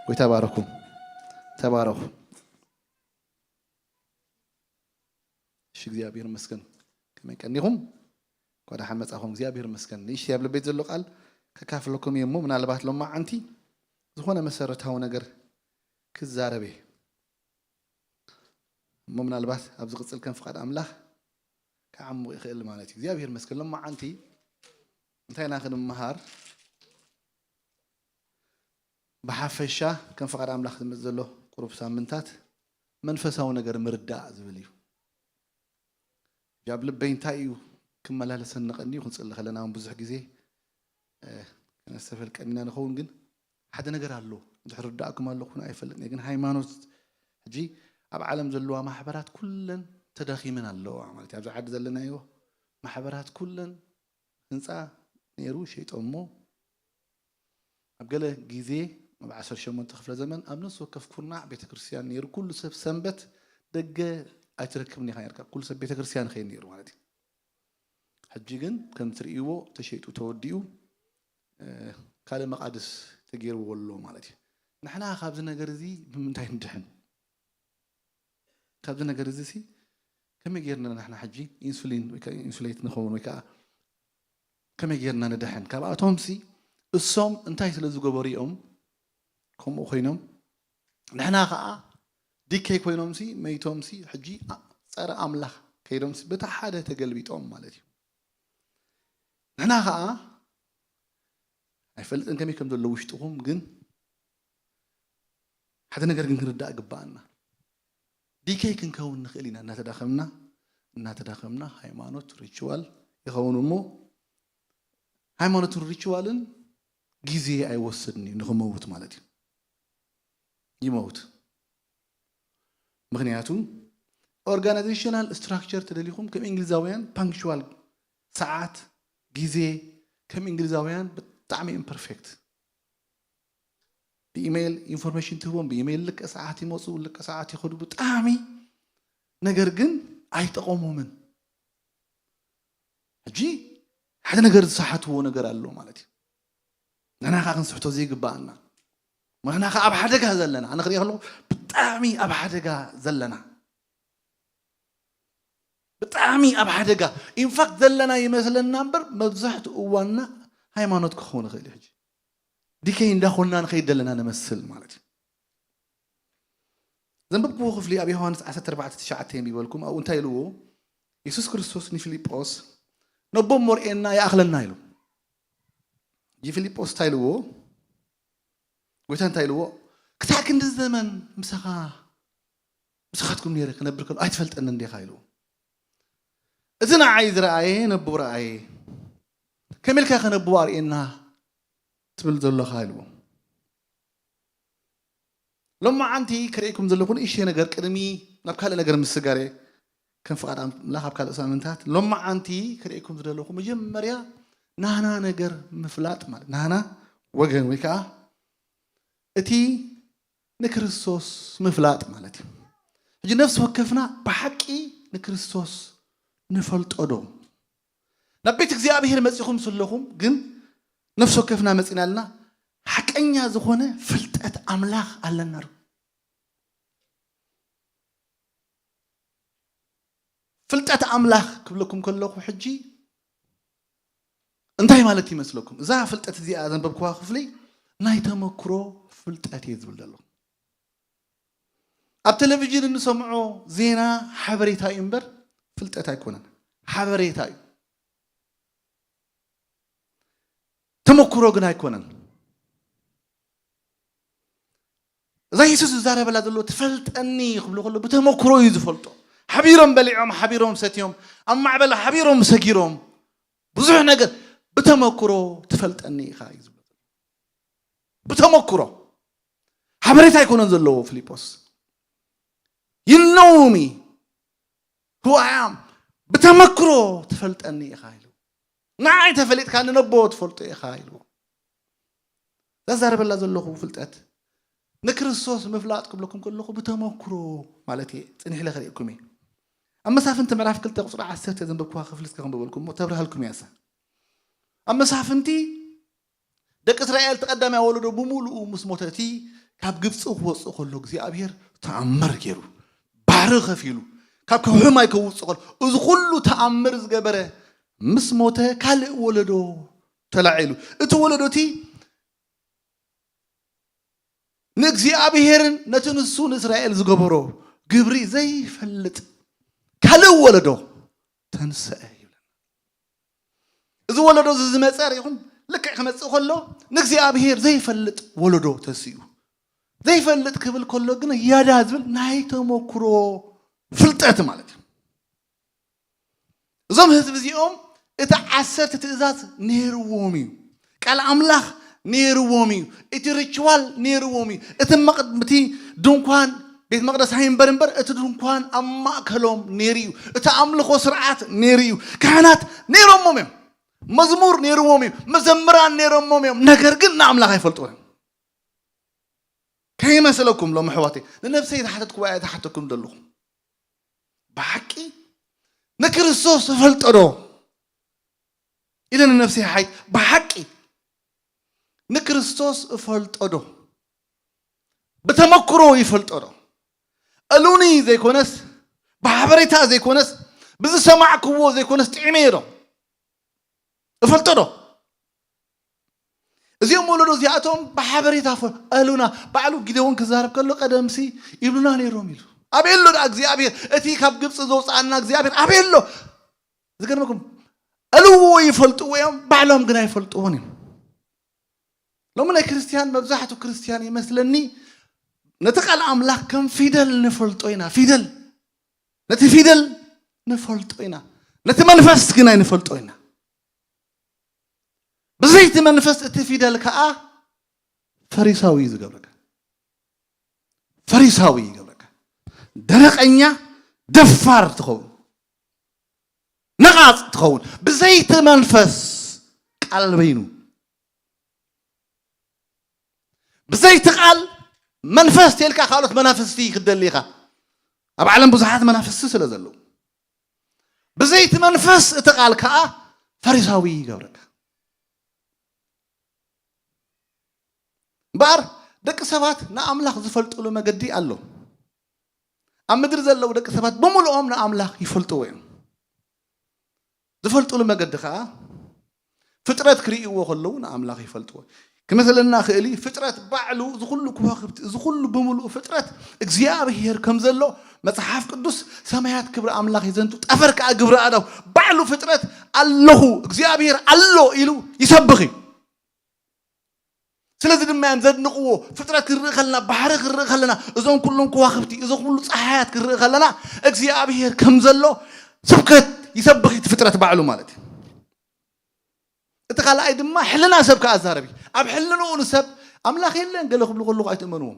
ጎይታ ባረኩም። ተባረኹ። እሺ፣ እግዚኣብሔር ይመስገን። ከመይ ቀኒኹም? እንኳ ደሓን መጻኹም። እግዚኣብሔር ይመስገን። ንእሽተይ ኣብ ልበይ ዘሎ ቃል ከካፍለኩም እየ እሞ፣ ምናልባት ሎማዓንቲ ዝኾነ መሰረታዊ ነገር ክዛረብ እየ እሞ፣ ምናልባት ኣብ ዝቕጽል ከም ፍቓድ ኣምላኽ ክዓሙቕ ይኽእል ማለት እዩ። እግዚኣብሔር ይመስገን። ሎማዓንቲ እንታይ ኢና ክንመሃር? ብሓፈሻ ከም ፍቓድ ኣምላኽ ዝመጽእ ዘሎ ቁሩብ ሳምንታት መንፈሳዊ ነገር ምርዳእ ዝብል እዩ። ኣብ ልበይ እንታይ እዩ ክመላለሰኒ ቀንዩ? ክንጽሊ ከለና እውን ብዙሕ ግዜ፣ እ፣ ከነስተፈል ቀኒና ንኸውን፣ ግን ሓደ ነገር ኣሎ። እንድሕር ርዳእኩም ኣለኹን ኣይፈልጥን እየ፣ ግን ሃይማኖት ሕጂ ኣብ ዓለም ዘለዋ ማሕበራት ኩለን ተዳኺመን ኣለዋ ማለት እዩ። ኣብዚ ዓዲ ዘለናዮ ማሕበራት ኩለን ህንጻ ነይሩ ሸይጦሞ። ኣብ ገለ ግዜ ኣብ ዓሰርተ ሸሞንተ ክፍለ ዘመን ኣብ ነፍሲ ወከፍ ኩርናዕ ቤተክርስትያን ነይሩ። ኩሉ ሰብ ሰንበት ደገ ኣይትረክብን ኢኻ ነርካ። ኩሉ ሰብ ቤተክርስትያን ይኸይድ ነይሩ ማለት እዩ። ሕጂ ግን ከም ትርእይዎ ተሸይጡ ተወዲኡ፣ እ፣ ካልእ መቓድስ ተገይርዎ ኣሎ ማለት እዩ። ንሕና ካብዚ ነገር እዚ ብምንታይ ንድሕን? ካብዚ ነገር እዚ ሲ ከመይ ጌርና ንሕና ሕጂ ኢንሱሊን ወይ ከዓ ኢንሱሌት ንኸውን ወይ ከዓ ከመይ ጌርና ንድሕን? ካብኣቶም ሲ እሶም እንታይ ስለ ዝገበሩ እዮም ከምኡ ኮይኖም? ንሕና ከዓ ዲከይ ኮይኖም ሲ መይቶም ሲ ሕጂ ጸረ ኣምላኽ ከይዶም ሲ በታ ሓደ ተገልቢጦም ማለት እዩ። ንሕና ከዓ ኣይፈልጥን ከመይ ከም ዘሎ ውሽጥኹም፣ ግን ሓደ ነገር ግን ክንርዳእ ግባኣና። ዲከይ ክንከውን ንኽእል ኢና እናተዳኸምና፣ እናተዳኸምና ሃይማኖት ሪችዋል ይኸውን እሞ፣ ሃይማኖትን ሪችዋልን ግዜ ኣይወስድን እዩ ንኽመውት ማለት እዩ። ይመውት። ምኽንያቱ ኦርጋናይዜሽናል ስትራክቸር ተደሊኹም ከም እንግሊዛውያን ፓንክቹዋል፣ ሰዓት፣ ግዜ ከም እንግሊዛውያን ብጣዕሚ ኢምፐርፌክት። ብኢሜይል ኢንፎርሜሽን ትህቦም፣ ብኢሜይል ልክዕ ሰዓት ይመፁ፣ ልክዕ ሰዓት ይኸዱ። ብጣዕሚ ነገር ግን ኣይጠቐሞምን። ሕጂ ሓደ ነገር ዝሰሓትዎ ነገር ኣሎ ማለት እዩ። ንሕና ከዓ ክንስሕቶ ዘይግባኣና፣ ንሕና ከዓ ኣብ ሓደጋ ዘለና፣ ኣነ ክሪኦ ከለኹ ብጣዕሚ ኣብ ሓደጋ ዘለና፣ ብጣዕሚ ኣብ ሓደጋ ኢንፋክት ዘለና ይመስለና እምበር መብዛሕትኡ እዋንና ሃይማኖት ክኸውን ይኽእል እዩ። ሕጂ ዲከይ እንዳኾንና ንኸይድ ዘለና ንመስል ማለት እዩ። ዘንበብክዎ ክፍሊ ኣብ ዮሃንስ ዓሰርተ ኣርባዕተ ትሽዓተ የንቢበልኩም። ኣብኡ እንታይ ኢልዎ? የሱስ ክርስቶስ ንፊልጶስ፣ "ነቦ እሞ ርኤና ይኣኽለና" ኢሉ። ይፊልጶስ እንታይ ኢልዎ? ጎይታ እንታይ ኢልዎ? "ክሳዕ ክንዲ ዘመን ምሳኻ፣ ምሳኻትኩም ነይረ ክነብር ከሎ ኣይትፈልጠንን ዲኻ?" ኢልዎ። "እቲ ንዓይ ዝረኣየ ነቦ ረኣየ፣ ከመይ ኢልካ ከ ነቦ ኣርእየና ትብል ዘለኻ?" ኢልዎ። ሎማዓንቲ ክርእየኩም ዘለኹ ንእሽተይ ነገር ቅድሚ ናብ ካልእ ነገር ምስጋር ከም ፍቓድ ኣምላኽ ኣብ ካልእ ሳምንታት፣ ሎማዓንቲ ክርእየኩም ዝደለኹ መጀመርያ ናህና ነገር ምፍላጥ ማለት ናህና ወገን ወይ ከዓ እቲ ንክርስቶስ ምፍላጥ ማለት እዩ። ሕጂ ነፍሲ ወከፍና ብሓቂ ንክርስቶስ ንፈልጦ ዶ? ናብ ቤት እግዚኣብሔር መጺኹም ስለኹም ግን ነፍሲ ወከፍና መጺና ኣለና። ሓቀኛ ዝኾነ ፍልጠት ኣምላኽ ኣለና ዶ? ፍልጠት ኣምላኽ ክብለኩም ከለኹ ሕጂ እንታይ ማለት ይመስለኩም? እዛ ፍልጠት እዚኣ ዘንበብኩዋ ክፍሊ ናይ ተመክሮ ፍልጠት እየ ዝብል ዘለኹ። ኣብ ቴሌቪዥን እንሰምዖ ዜና ሓበሬታ እዩ እምበር ፍልጠት ኣይኮነን። ሓበሬታ እዩ። ተመክሮ ግን ኣይኮነን። እዛ የሱስ ዝዛረበላ ዘሎ ትፈልጠኒ ክብሎ ከሎ ብተመክሮ እዩ ዝፈልጦ። ሓቢሮም በሊዖም፣ ሓቢሮም ሰትዮም፣ ኣብ ማዕበል ሓቢሮም ሰጊሮም፣ ብዙሕ ነገር ብተመክሮ ትፈልጠኒ ኢኻ እዩ ዝብሎ። ብተመክሮ። ሓበሬታ ኣይኮነን ዘለዎ ፊልጶስ። "You know me, who I am." ብተመክሮ ትፈልጠኒ ኢኻ ኢሉ። "ንዓይ ተፈሊጥካኒ ነቦ ትፈልጦ ኢኻ" ኢሉ። ዘዛረበላ ዘለኹ ፍልጠት ንክርስቶስ ምፍላጥ ክብለኩም ከለኹ ብተመክሮ ማለት እየ። ጽኒሕ ኢለ ከርእየኩም እየ። ኣብ መሳፍንቲ ምዕራፍ ክልተ ቁጽሪ ዓሰርተ ዘንበብኩዋ ክፍሊ እስከ ክንብበልኩም እሞ ተብርሃልኩም እያ እሳ። ኣብ መሳፍንቲ ደቂ እስራኤል እቲ ቀዳማይ ወለዶ ብምሉኡ ምስ ሞተ፣ እቲ ካብ ግብፂ ክወፅእ ከሎ እግዚኣብሔር ተኣምር ገይሩ፣ ባሕሪ ከፊሉ፣ ካብ ከውሒ ማይ ከውፅእ ከሎ፣ እዚ ኩሉ ተኣምር ዝገበረ ምስ ሞተ ካልእ ወለዶ ተላዒሉ። እቲ ወለዶ እቲ ንእግዚኣብሔርን ነቲ ንሱ ንእስራኤል ዝገበሮ ግብሪ ዘይፈልጥ ካልእ ወለዶ ተንስአ ይብለና። እዚ ወለዶ እዚ ዝመፀ ርኢኹም፣ ልክዕ ክመፅእ ከሎ ንእግዚኣብሔር ዘይፈልጥ ወለዶ ተንስኡ። ዘይፈልጥ ክብል ከሎ ግን ያዳ ዝብል ናይ ተመክሮ ፍልጠት ማለት እዩ። እዞም ህዝቢ እዚኦም እቲ ዓሰርተ ትእዛዝ ነይርዎም እዩ። ቃል ኣምላኽ ነይርዎም እዩ። እቲ ሪችዋል ነይርዎም እዩ። እቲ መቕ-፣ እቲ ድንኳን ቤት መቕደስ ኣይንበር እምበር፣ እቲ ድንኳን ኣብ ማእከሎም ነይሩ እዩ። እቲ ኣምልኾ ስርዓት ነይሩ እዩ። ካህናት ነይሮሞም እዮም። መዝሙር ነይርዎም እዩ። መዘምራን ነይሮሞም እዮም። ነገር ግን ንኣምላኽ ኣይፈልጥዎ እዮም። ከይመስለኩም ሎም ኣሕዋተይ፣ ንነብሰይ ዝሓተትኩዋ እየ ዝሓተኩም ዘለኹ። ብሓቂ ንክርስቶስ እፈልጦ ዶ ኢለ ንነብሰይ ሓይት፣ ብሓቂ ንክርስቶስ እፈልጦ ዶ? ብተመክሮ ይፈልጦ ዶ? እሉኒ ዘይኮነስ፣ ብሓበሬታ ዘይኮነስ፣ ብዝሰማዕክዎ ዘይኮነስ፣ ጥዒመዮ ዶ? እፈልጦ ዶ? እዚኦም ወለዶ እዚኣቶም ብሓበሬታ ፈ-፣ እሉና። ባዕሉ ጊደዎን ክዛረብ ከሎ፣ ቀደምሲ ይብሉና ነይሮም ኢሉ። ኣበይ ኣሎ ደኣ እግዚኣብሔር? እቲ ካብ ግብፂ ዘውፅኣና እግዚኣብሔር ኣበይ ኣሎ? ዝገርመኩም፣ እልዎ ይፈልጥዎ እዮም፣ ባዕሎም ግን ኣይፈልጥዎን እዮም። ሎሚ ናይ ክርስትያን፣ መብዛሕቱ ክርስትያን ይመስለኒ፣ ነቲ ቃል ኣምላኽ ከም ፊደል ንፈልጦ ኢና። ፊደል፣ ነቲ ፊደል ንፈልጦ ኢና፣ ነቲ መንፈስ ግን ኣይንፈልጦ ኢና። ብዘይቲ መንፈስ እቲ ፊደል ከኣ ፈሪሳዊ እዩ ዝገብረካ። ፈሪሳዊ ይገብረካ። ደረቐኛ፣ ደፋር ትኸውን፣ ነቓጽ ትኸውን። ብዘይቲ መንፈስ ቃል በይኑ፣ ብዘይቲ ቃል መንፈስ ተልካ ካልኦት መናፍስቲ ክትደሊ ኢኻ። ኣብ ዓለም ብዙሓት መናፍስቲ ስለ ዘለዉ፣ ብዘይቲ መንፈስ እቲ ቃል ከኣ ፈሪሳዊ ይገብረካ። እምበኣር ደቂ ሰባት ንኣምላኽ ዝፈልጥሉ መገዲ ኣሎ። ኣብ ምድሪ ዘለዉ ደቂ ሰባት ብምልኦም ንኣምላኽ ይፈልጥዎ እዮም። ዝፈልጥሉ መገዲ ከኣ፣ ፍጥረት ክርእይዎ ከለዉ ንኣምላኽ ይፈልጥዎ። ክመስለና ክእል እዩ፣ ፍጥረት ባዕሉ፣ እዚ ኩሉ ከዋኽብቲ፣ እዚ ኩሉ ብምሉኡ ፍጥረት እግዚኣብሔር ከም ዘሎ መጽሓፍ ቅዱስ፣ "ሰማያት ክብሪ ኣምላኽ የዘንቱ፣ ጠፈር ከኣ ግብሪ ኣእዳው"፣ ባዕሉ ፍጥረት ኣለኹ፣ እግዚኣብሔር ኣሎ ኢሉ ይሰብኽ እዩ። ስለዚ ድማ እዮም ዘድንቕዎ። ፍጥረት ክንርኢ ከለና፣ ባሕሪ ክንርኢ ከለና፣ እዞም ኩሎም ከዋኽብቲ፣ እዞም ኩሉ ጸሓያት ክንርኢ ከለና፣ እግዚኣብሔር ከም ዘሎ ስብከት ይሰብኽ እቲ ፍጥረት ባዕሉ ማለት እዩ። እቲ ካልኣይ ድማ ሕልና ሰብ ከኣ ኣዛረቢ። ኣብ ሕልንኡ ንሰብ ኣምላኽ የለን ገለ ክብሉ ከለኹ ኣይትእመንዎም።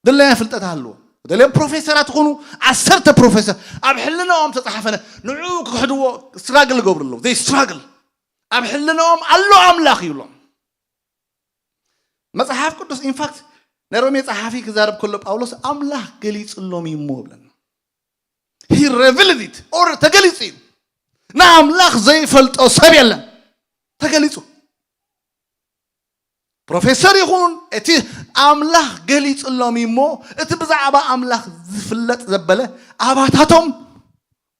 ድላያ ፍልጠት ኣለዎ። ገሊኦም ፕሮፌሰራት ይኹኑ፣ ዓሰርተ ፕሮፌሰር ኣብ ሕልናኦም ተጻሓፈነ፣ ንዕኡ ክኽሕድዎ ስትራግል ይገብሩ ኣለዉ። ዘይ ስትራግል ኣብ ሕልናኦም ኣሎ ኣምላኽ ይብሎም። መጽሓፍ ቅዱስ ኢንፋክት ናይ ሮሜ ጸሓፊ ክዛረብ ከሎ ጳውሎስ ኣምላኽ ገሊጽሎም እዩ እሞ ብለና። He revealed it or ተገሊጹ እዩ። ንኣምላኽ ዘይፈልጦ ሰብ የለን። ተገሊጹ። ፕሮፌሰር ይኹን እቲ ኣምላኽ ገሊጽሎም እዩ እሞ እቲ ብዛዕባ ኣምላኽ ዝፍለጥ ዘበለ ኣባታቶም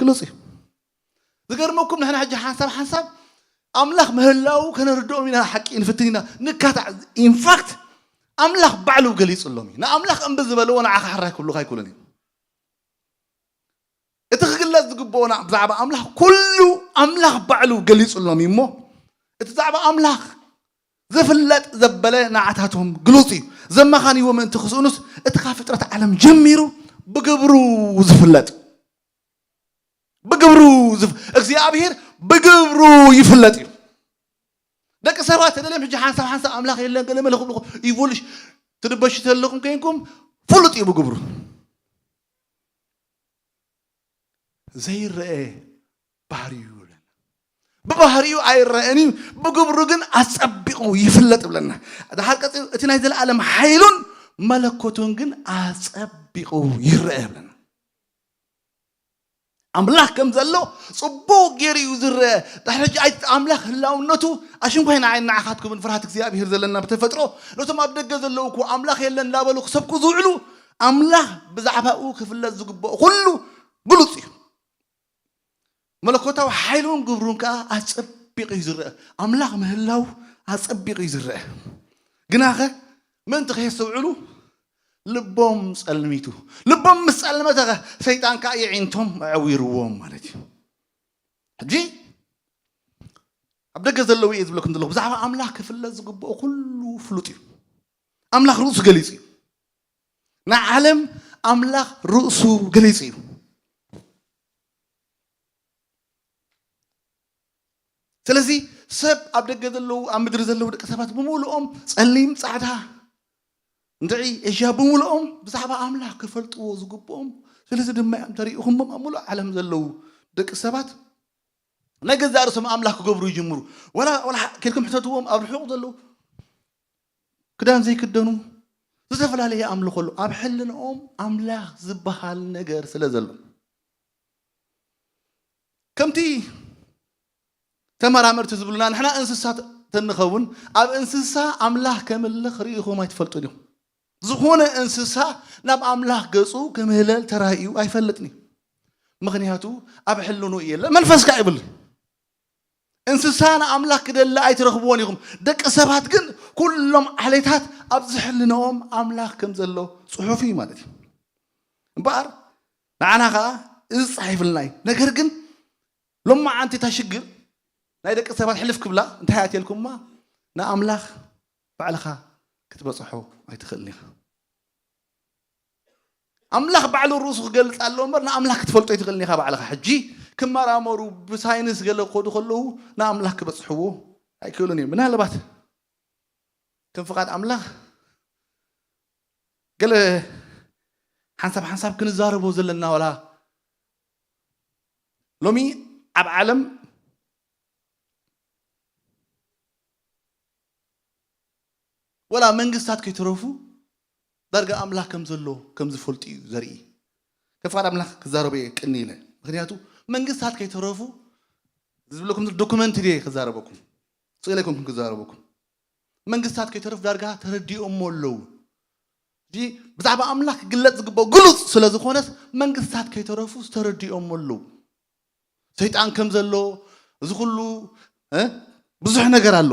ግሉጽ እዩ። ዝገርመኩም ንሕና ሕጂ ሓንሳብ ሓንሳብ ኣምላኽ ምህላዉ ከነርድኦም ኢና፣ ሓቂ ንፍትን ኢና ንካታዕ። ኢንፋክት ኣምላኽ ባዕሉ ገሊጽሎም እዩ። ንኣምላኽ እምቢ ዝበልዎ ንዓኻ ሕራይ ክብሉኻ ኣይክእሉን እዮም። እቲ ክግለጽ ዝግብኦ ና-፣ ብዛዕባ ኣምላኽ ኩሉ ኣምላኽ ባዕሉ ገሊጹሎም እዩ እሞ፣ እቲ ብዛዕባ ኣምላኽ ዝፍለጥ ዘበለ ንዓታቶም ግሉጽ እዩ። ዘመኻንይዎ ምእንቲ ክስእኑስ፣ እቲ ካብ ፍጥረት ዓለም ጀሚሩ ብግብሩ ዝፍለጥ። ብግብሩ ዝፍ-፣ እግዚኣብሔር ብግብሩ ይፍለጥ እዩ። ደቂ ሰባት ተደልዮም ሕጂ ሓንሳብ ሓንሳብ ኣምላኽ የለን ገለ መለ ክብሉ ኢቮሉሽ ትድበሹ ተለኹም ከይንኩም ፍሉጥ እዩ ብግብሩ። ዘይረአ ባህሪኡ ይብለና። ብባህሪኡ ኣይረአን እዩ፣ ብግብሩ ግን ኣጸቢቑ ይፍለጥ ይብለና። ድሓር ቀጺሉ እቲ ናይ ዘለኣለም ሓይሉን መለኮቱን ግን ኣጸቢቑ ይረአ ይብለና። ኣምላኽ ከም ዘሎ ጽቡቕ ገይሩ እዩ ዝረአ። ድሕሪ ሕጂ ኣይ-፣ ኣምላኽ ህላውነቱ ኣሽንኳይ ንዓይ ንዓኻትኩምን ፍርሃት እግዚኣብሔር ዘለና ብተፈጥሮ ነቶም ኣብ ደገ ዘለዉ እኮ ኣምላኽ የለን እንዳበሉ ክሰብኩ ዝውዕሉ፣ ኣምላኽ ብዛዕባኡ ክፍለጥ ዝግብኦ ኩሉ ግሉጽ እዩ። መለኮታዊ ሓይሉን ግብሩን ከኣ ኣጸቢቑ እዩ ዝረአ። ኣምላኽ ምህላው ኣጸቢቑ እዩ ዝረአ። ግናኸ ምእንቲ ከየስተውዕሉ ልቦም ጸልሚቱ። ልቦም ምስ ጸልመተኸ ሰይጣን ከኣ የዒንቶም ኣዕዊርዎም ማለት እዩ። ሕጂ ኣብ ደገ ዘለዉ እየ ዝብለኩም ዘለኹ። ብዛዕባ ኣምላኽ ክፍለጥ ዝግብኦ ኩሉ ፍሉጥ እዩ። ኣምላኽ ርእሱ ገሊጹ እዩ። ንዓለም ኣምላኽ ርእሱ ገሊጹ እዩ። ስለዚ ሰብ ኣብ ደገ ዘለዉ፣ ኣብ ምድሪ ዘለዉ ደቂ ሰባት ብምሉኦም ጸሊም፣ ጻዕዳ፣ እንድዒ፣ ኤዥያ ብምሉኦም ብዛዕባ ኣምላኽ ክፈልጥዎ ዝግብኦም። ስለዚ ድማ እዮም ተሪእኹሞም ኣብ ምሉእ ዓለም ዘለዉ ደቂ ሰባት ናይ ገዛእ ርእሶም ኣምላኽ ክገብሩ ይጅምሩ። ወላ፣ ወላ ኬድኩም ሕተትዎም ኣብ ርሑቕ ዘለዉ ክዳን ዘይክደኑ ዝተፈላለየ ኣምልኾ ኣሎ። ኣብ ሕልንኦም ኣምላኽ ዝበሃል ነገር ስለ ዘሎ። ከምቲ ተመራመርቲ ዝብሉና ንሕና እንስሳ ተ-፣ ተንኸውን ኣብ እንስሳ ኣምላኽ ከምልኽ ርኢኹም ኣይትፈልጡን ኢኹም። ዝኾነ እንስሳ ናብ ኣምላኽ ገጹ ክምህለል ተራእዩ ኣይፈልጥን እዩ። ምኽንያቱ ኣብ ሕልኑ የለ መንፈስ ከኣ ይብል። እንስሳ ንኣምላኽ ክደሊ ኣይትረኽብዎን ኢኹም። ደቂ ሰባት ግን ኩሎም ዓሌታት ኣብ ዝሕልንኦም ኣምላኽ ከም ዘሎ ጽሑፍ እዩ ማለት እዩ። እምበኣር ንዓና ከኣ እዚ ጸሒፍልና እዩ። ነገር ግን ሎማዓንቲ እታ ሽግር ናይ ደቂ ሰባት ሕልፍ ክብላ እንታይ ኣትየልኩማ? ንኣምላኽ ባዕልኻ ክትበጽሖ ኣይትኽእልን ኢኻ። ኣምላኽ ባዕሉ ርእሱ ክገልጽ ኣለዎ እምበር ንኣምላኽ ክትፈልጦ ኣይትኽእልን ኢኻ ባዕልኻ። ሕጂ ክመራመሩ ብሳይንስ ገለ ክኸዱ ከለዉ ንኣምላኽ ክበጽሕዎ ኣይክእሉን እዮም። ምናልባት ከም ፍቓድ ኣምላኽ ገለ ሓንሳብ ሓንሳብ ክንዛረቦ ዘለና ዋላ ሎሚ ኣብ ዓለም ወላ መንግስታት ከይተረፉ ዳርጋ ኣምላኽ ከም ዘሎ ከም ዝፈልጡ እዩ ዘርኢ። ከም ፍቓድ ኣምላኽ ክዛረቦ እየ ቅኒ ኢለ። ምኽንያቱ መንግስታት ከይተረፉ ዝብለኩም ዶኩመንት ድየ ክዛረበኩም? ስእለ ኣይኮንኩም ክዛረበኩም። መንግስታት ከይተረፉ ዳርጋ ተረዲኦሞ ኣለዉ። እዚ ብዛዕባ ኣምላኽ ክግለጽ ዝግብኦ ግሉጽ ስለ ዝኾነስ መንግስታት ከይተረፉ ተረዲኦሞ ኣለዉ። ሰይጣን ከም ዘሎ እዚ ኩሉ፣ እ፣ ብዙሕ ነገር ኣሎ።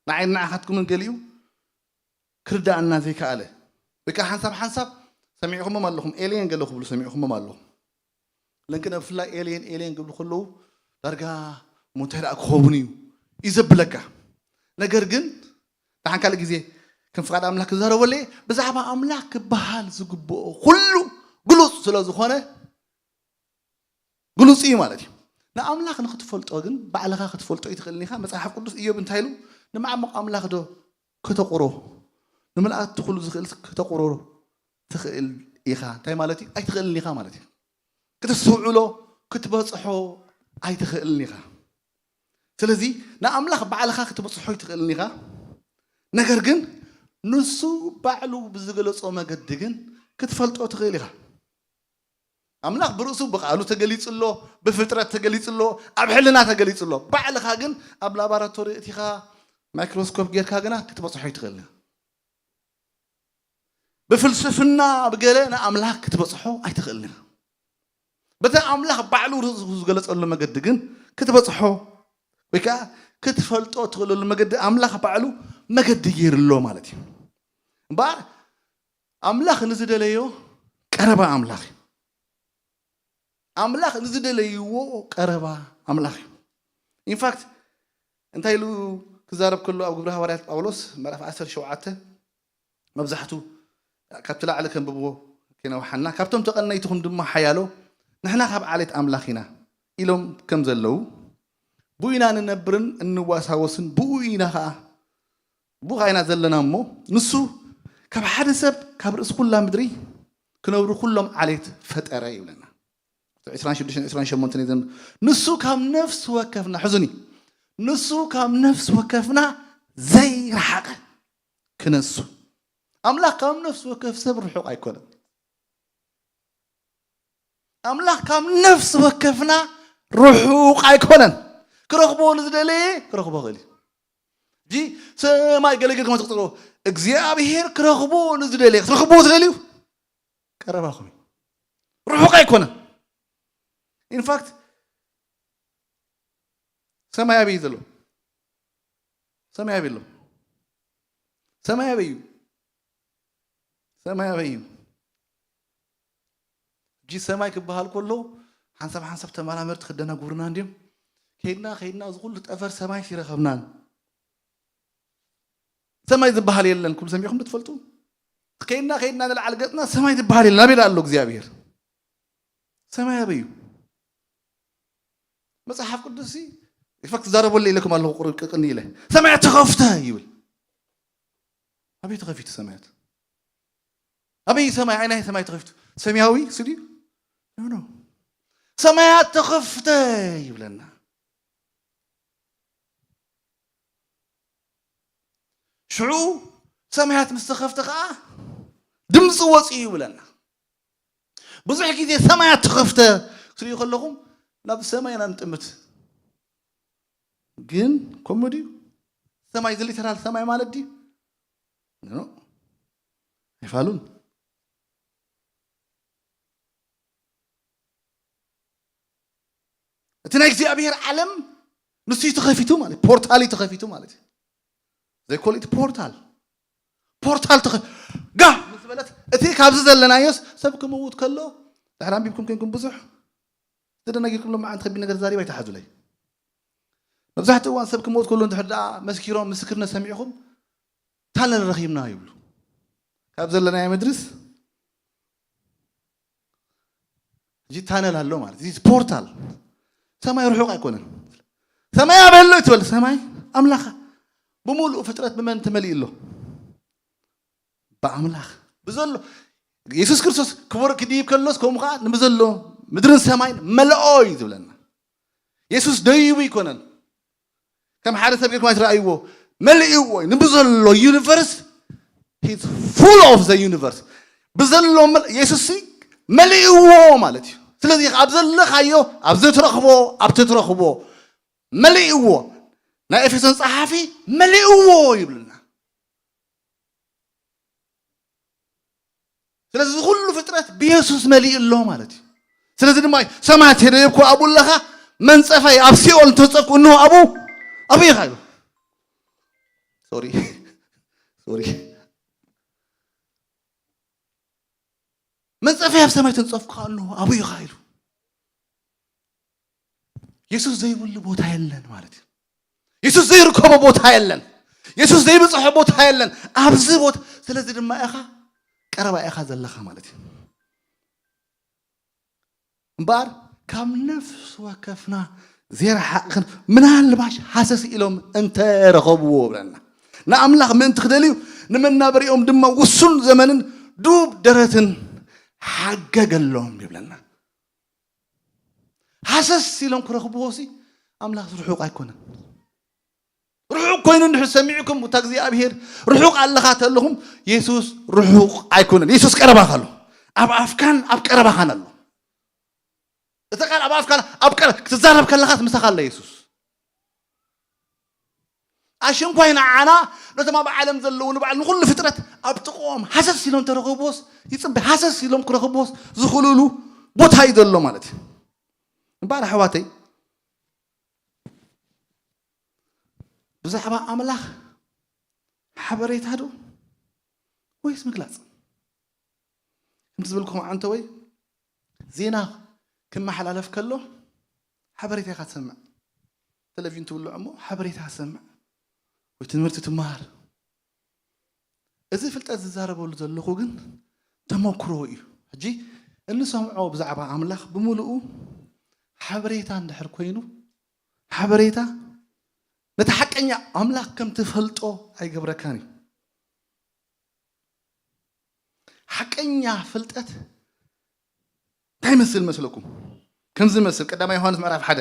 ንዓይ ንዓኻትኩምን ገሊኡ ክርዳኣና ዘይከኣለ። ወይ ከዓ ሓንሳብ ሓንሳብ ሰሚዕኹሞም ኣለኹም፣ ኤልየን ገለ ክብሉ ሰሚዕኹሞም ኣለኹም። ለንክነ ብፍላይ ኤልየን፣ ኤልየን ክብሉ ከለዉ ዳርጋ እሞ እንታይ ደኣ ክኸውን እዩ እዩ ዘብለካ። ነገር ግን ደሓን ካልእ ግዜ ከም ፍቓድ ኣምላኽ ክዛረበሉ እየ። ብዛዕባ ኣምላኽ ክበሃል ዝግብኦ ኩሉ ግሉጽ ስለ ዝኾነ ግሉጽ እዩ ማለት እዩ። ንኣምላኽ ንኽትፈልጦ ግን ባዕልኻ ክትፈልጦ ኣይትኽእልን ኢኻ። መጽሓፍ ቅዱስ ኢዮብ እንታይ ኢሉ? "ንመዓሙቕ ኣምላኽ ዶ ከተቑሮ? ንምልኣት ኩሉ ዝኽእል ከተቑሮ ትኽእል ኢኻ?" እንታይ ማለት እዩ? ኣይትኽእልን ኢኻ ማለት እዩ። ክትስተውዕሎ፣ ክትበጽሖ ኣይትኽእልን ኢኻ። ስለዚ ንኣምላኽ ባዕልኻ ክትበጽሖ ኣይትኽእልን ኢኻ። ነገር ግን ንሱ ባዕሉ ብዝገለጾ መገዲ ግን ክትፈልጦ ትኽእል ኢኻ። ኣምላኽ ብርእሱ ብቃሉ ተገሊጹ ኣሎ፣ ብፍጥረት ተገሊጹ ኣሎ፣ ኣብ ሕልና ተገሊጹ ኣሎ። ባዕልኻ ግን ኣብ ላባራቶሪ እቲኻ ማይክሮስኮፕ ጌርካ ግና ክትበጽሖ ኣይትኽእልን ኢኻ። ብፍልስፍና ብገለ ንኣምላኽ ክትበጽሖ ኣይትኽእልን ኢኻ። በቲ ኣምላኽ ባዕሉ ርእሱ ዝገለጸሉ መገዲ ግን ክትበጽሖ ወይ ከዓ ክትፈልጦ ትኽእለሉ መገዲ ኣምላኽ ባዕሉ መገዲ ገይሩ ኣሎ ማለት እዩ። እምበኣር ኣምላኽ ንዝደለዮ ቀረባ ኣምላኽ እዩ። ኣምላኽ ንዝደለይዎ ቀረባ ኣምላኽ እዩ። ኢንፋክት እንታይ ኢሉ ክዛረብ ከሎ ኣብ ግብሪ ሃዋርያት ጳውሎስ ምዕራፍ ዓሰርተ ሸውዓተ መብዛሕቱ ካብቲ ላዕሊ ከንብብዎ ከይነውሓና፣ "ካብቶም ተቐነይትኹም ድማ ሓያሎ ንሕና ካብ ዓሌት ኣምላኽ ኢና" ኢሎም ከም ዘለዉ፣ ብኡ ኢና ንነብርን እንዋሳወስን፣ ብኡ ኢና ኸዓ፣ ብኡ ኸዓ ኢና ዘለና እሞ፣ ንሱ ካብ ሓደ ሰብ ካብ ርእሲ ኩላ ምድሪ ክነብሩ ኩሎም ዓሌት ፈጠረ ይብለና። ዕስራን ሽዱሽተን ዕስራን ሸሞንተን እዩ ዘን-፣ ንሱ ካብ ነፍሲ ወከፍና፣ ሕዙኒ፣ ንሱ ካብ ነፍሲ ወከፍና ዘይረሓቐ ክነሱ። ኣምላኽ ካብ ነፍሲ ወከፍ ሰብ ርሑቕ ኣይኮነን። ኣምላኽ ካብ ነፍሲ ወከፍና ርሑቕ ኣይኮነን። ክረኽቦ ንዝደለየ ክረኽቦ ይኽእል እዩ። ሕጂ ሰማይ ገለገለ ከም ትቕጽሮ፣ እግዚኣብሔር ክረኽቦ ንዝደለየ ክትረኽቦ ትደልዩ ቀረባኹም እዩ። ርሑቕ ኣይኮነን። ኢንፋክት ሰማይ ኣበይ ዘሎ? ሰማይ ኣበይ ኣሎ? ሰማይ ኣበይ እዩ? ሰማይ ኣበይ እዩ? ሕጂ ሰማይ ክበሃል ከሎ ሓንሳብ ሓንሳብ ተመራመርቲ ክደናጉሩና እንድዮም። ከይድና ከይድና እዚ ኩሉ ጠፈር ሰማይ ይረኸብናን። ሰማይ ዝበሃል የለን። ኩሉ ሰሚዕኩም ዶ ትፈልጡ? ከይድና ከይድና ንላዕሊ ገጽና ሰማይ ዝበሃል የለን። ኣበይ ኣሎ እግዚኣብሔር? ሰማይ ኣበይ እዩ? መጽሓፍ ቅዱስ ኢንፋክት ዛረበለ ኢለኩም ኣለኹ። ቁርብ ቅቅን ኢለ ሰማያት ተኸፍተ ይብል። ኣበይ ተኸፊቱ ሰማያት? ኣበይ ሰማይ? ኣይናይ ሰማይ ተኸፊቱ? ሰማያዊ ስዲ ኖ። ሰማያት ተኸፍተ ይብለና። ሽዑ ሰማያት ምስ ተኸፍተ ከዓ ድምፂ ወፂኡ ይብለና። ብዙሕ ግዜ ሰማያት ተኸፍተ ክትሪኡ ከለኹም ናብ ሰማይ ኢና ንጥምት። ግን ከምኡ ድዩ? ሰማይ እዚ ሊተራል ሰማይ ማለት ድዩ? ኖ፣ ኣይፋሉን። እቲ ናይ እግዚኣብሔር ዓለም ንሱ እዩ ተኸፊቱ ማለት፣ ፖርታል እዩ ተኸፊቱ ማለት እዩ። They call it ፖርታል። ፖርታል ተኸ-፣ ጋ ምስ በለት፣ እቲ ካብዚ ዘለናዮስ ሰብ ክምውት ከሎ፣ ድሕሪ ኣንቢብኩም ኮንኩም ብዙሕ ዝደነጊርኩም ሎም መዓንቲ ከቢድ ነገር ዛሪብ ኣይትሓዙለይ። መብዛሕትኡ እዋን ሰብ ክመውት ከሎ እንድሕር ደኣ መስኪሮም ምስክርነት ሰሚዕኹም፣ ታነል ረኺብና ይብሉ። ካብ ዘለናዮ ምድርስ ሕጂ ታነል ኣሎ ማለት እዩ። ፖርታል። ሰማይ ርሑቕ ኣይኮነን። ሰማይ ኣበይ ኣሎ ትበል? ሰማይ ኣምላኻ። ብምሉእ ፍጥረት ብመን ተመሊኡ ኣሎ? ብኣምላኽ። ብዘሎ የሱስ ክርስቶስ ክቡር ክድይብ ከሎስ ከምኡ ከዓ ንብዘሎ ምድርን ሰማይን መለኦ እዩ ዝብለና። የሱስ ደይቡ ኣይኮነን። ከም ሓደ ሰብ ጌርኩም ኣይትረኣይዎ፣ መሊእዎ እዩ። ንብዘሎ ዩኒቨርስ፣ he's full of the universe። ብዘሎ መል-፣ የሱስ ሲ መሊእዎ ማለት እዩ። ስለዚ ኣብ ዘለኻዮ፣ ኣብ ዘትረኽቦ፣ ኣብ ትትረኽቦ መሊእዎ። ናይ ኤፌሶን ጸሓፊ መሊእዎ ይብልና። ስለዚ እዚ ኩሉ ፍጥረት ብየሱስ መሊኡ ኣሎ ማለት እዩ። ስለዚ ድማ እዩ ሰማያት የደየብኩ ኣብኡ ኣለኻ፣ መንጸፋይ ኣብ ሲኦል እንተጸፍኩ እንሆ ኣብኡ፣ ኣብኡ ኢኻ ኢሉ። ሶሪ፣ ሶሪ። መንጸፋይ ኣብ ሰማይ ተንጸፍኩ እንሆ ኣብኡ ኢኻ ኢሉ። የሱስ ዘይብሉ ቦታ የለን ማለት እዩ። የሱስ ዘይርከቦ ቦታ የለን። የሱስ ዘይብጽሖ ቦታ የለን። ኣብዚ ቦታ፣ ስለዚ ድማ ኢኻ ቀረባ ኢኻ ዘለኻ ማለት እዩ። እምበኣር ካብ ነፍሲ ወከፍና ዘይረሓቕን ምናልባሽ ሃሰስ ኢሎም እንተረኸብዎ ይብለና። ንኣምላኽ ምእንቲ ክደልዩ ንመናበሪኦም ድማ ውሱን ዘመንን ዱብ ደረትን ሓገገሎም ይብለና። ሃሰስ ኢሎም ክረኽብዎ ሲ ኣምላኽ ርሑቕ ኣይኮነን። ርሑቕ ኮይኑ እንድሕር ሰሚዕኩም፣ እታ እግዚኣብሄር ርሑቕ ኣለኻ ተለኹም፣ የሱስ ርሑቕ ኣይኮነን። የሱስ ቀረባኻ ኣሎ። ኣብ ኣፍካን ኣብ ቀረባኻን ኣሎ። እቲ ቃል ኣብ ኣፍካን ኣብ ቀረ-፣ ክትዛረብ ከለኻስ ምሳኻ ኣሎ የሱስ። ኣሽንኳይ ንዓና ነቶም ኣብ ዓለም ዘለዉ ንበዓል ንኹሉ ፍጥረት ኣብ ጥቕኦም ሃሰስ ኢሎም ተረኽብዎስ ይጽበ፣ ሃሰስ ኢሎም ክረኽብዎስ ዝኽእሉሉ ቦታ እዩ ዘሎ ማለት እዩ። እምበኣር ኣሕዋተይ፣ ብዛዕባ ኣምላኽ ሓበሬታ ዶ ወይስ ምግላጽ? ከምቲ ዝበልኩም ዓንተወይ፣ ዜና ክመሓላለፍ ከሎ ሓበሬታ ኢኻ ትሰምዕ። ቴሌቪዥን ትውልዖ እሞ ሓበሬታ ትሰምዕ ወይ ትምህርቲ ትመሃር። እዚ ፍልጠት ዝዛረበሉ ዘለኹ ግን ተመክሮ እዩ። ሕጂ እንሰምዖ ብዛዕባ ኣምላኽ ብምሉኡ ሓበሬታ እንድሕር ኮይኑ፣ ሓበሬታ ነቲ ሓቀኛ ኣምላኽ ከም ትፈልጦ ኣይገብረካን እዩ። ሓቀኛ ፍልጠት እንታይ ይመስል መስለኩም? ከምዚ ይመስል። ቀዳማይ ዮሃንስ ምዕራፍ ሓደ፣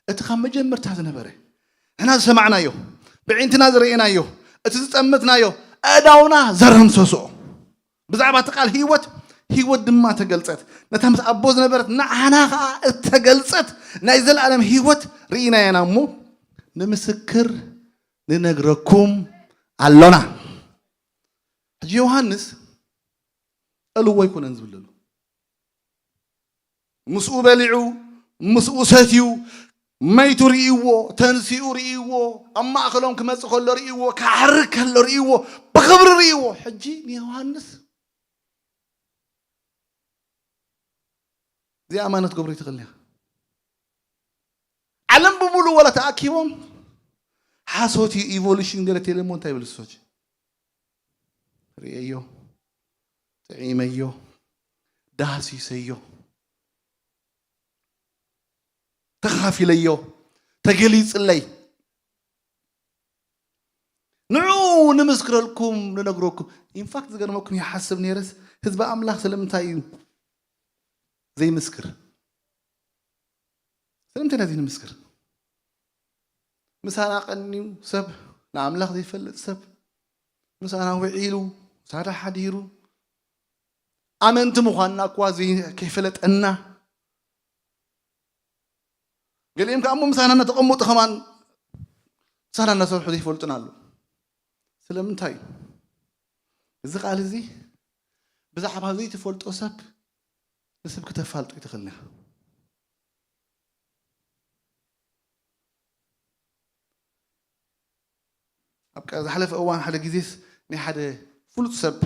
እቲ ካብ መጀመርታ ዝነበረ፣ ንሕና ዝሰማዕናዮ፣ ብዒንትና ዝረኤናዮ፣ እቲ ዝጠመትናዮ፣ ኣእዳውና ዘረምሰሶ፣ ብዛዕባ እቲ ቃል ህይወት ህይወት ድማ ተገልጸት። ነታ ምስ ኣቦ ዝነበረት ንዓና ኸኣ እተገልጸት ናይ ዘለኣለም ህይወት ርኢናያ ኢና እሞ፣ ንምስክር ንነግረኩም ኣሎና። ሕጂ ዮሃንስ እልዎ ኣይኮነን ዝብል ዘሎ። ምስኡ በሊዑ፣ ምስኡ ሰትዩ፣ መይቱ ርእይዎ፣ ተንሲኡ ርእይዎ፣ ኣብ ማእከሎም ክመጽእ ከሎ ርእይዎ፣ ክዓርግ ከሎ ርእይዎ፣ ብኽብሪ ርእይዎ። ሕጂ ንዮሃንስ እዚኣ ኣማነት ገብሮ ይትኽእል እያ። ዓለም ብምሉእ ወላ ተኣኪቦም ሓሶት እዩ፣ ኢቮሉሽን ገለ ቴሌሞ እንታይ ይብል እሶች? ርእየዮ፣ ጥዒመዮ፣ ዳህሲሰዮ፣ ተኻፊለዮ፣ ተገሊጽለይ። ንዑ ንምስክረልኩም፣ ንነግረኩም። ኢንፋክት ዝገርመኩም ይሓስብ ነይረስ፣ ህዝቢ ኣምላኽ ስለምንታይ እዩ ዘይምስክር? ስለምንታይ ኢና ዘይንምስክር? ምሳና ቀንዩ ሰብ፣ ንኣምላኽ ዘይፈልጥ ሰብ፣ ምሳና ውዒሉ፣ ምሳና ሓዲሩ፣ ኣመንቲ ምዃንና እኳ ዘይ-፣ ከይፈለጠና፣ ገሊኦም ከኣ እሞ ምሳና እናተቐመጡ ከማን ምሳና እናሰርሑ ዘይፈልጡን ኣለዉ። ስለምንታይ እዩ? እዚ ቃል እዚ ብዛዕባ ዘይትፈልጦ ሰብ ንስብ ክተፋልጦ ኣይትኽእልን ኢኻ። ኣብ ቀ-፣ ዝሓለፈ እዋን ሓደ ግዜስ ናይ ሓደ ፍሉጥ ሰብ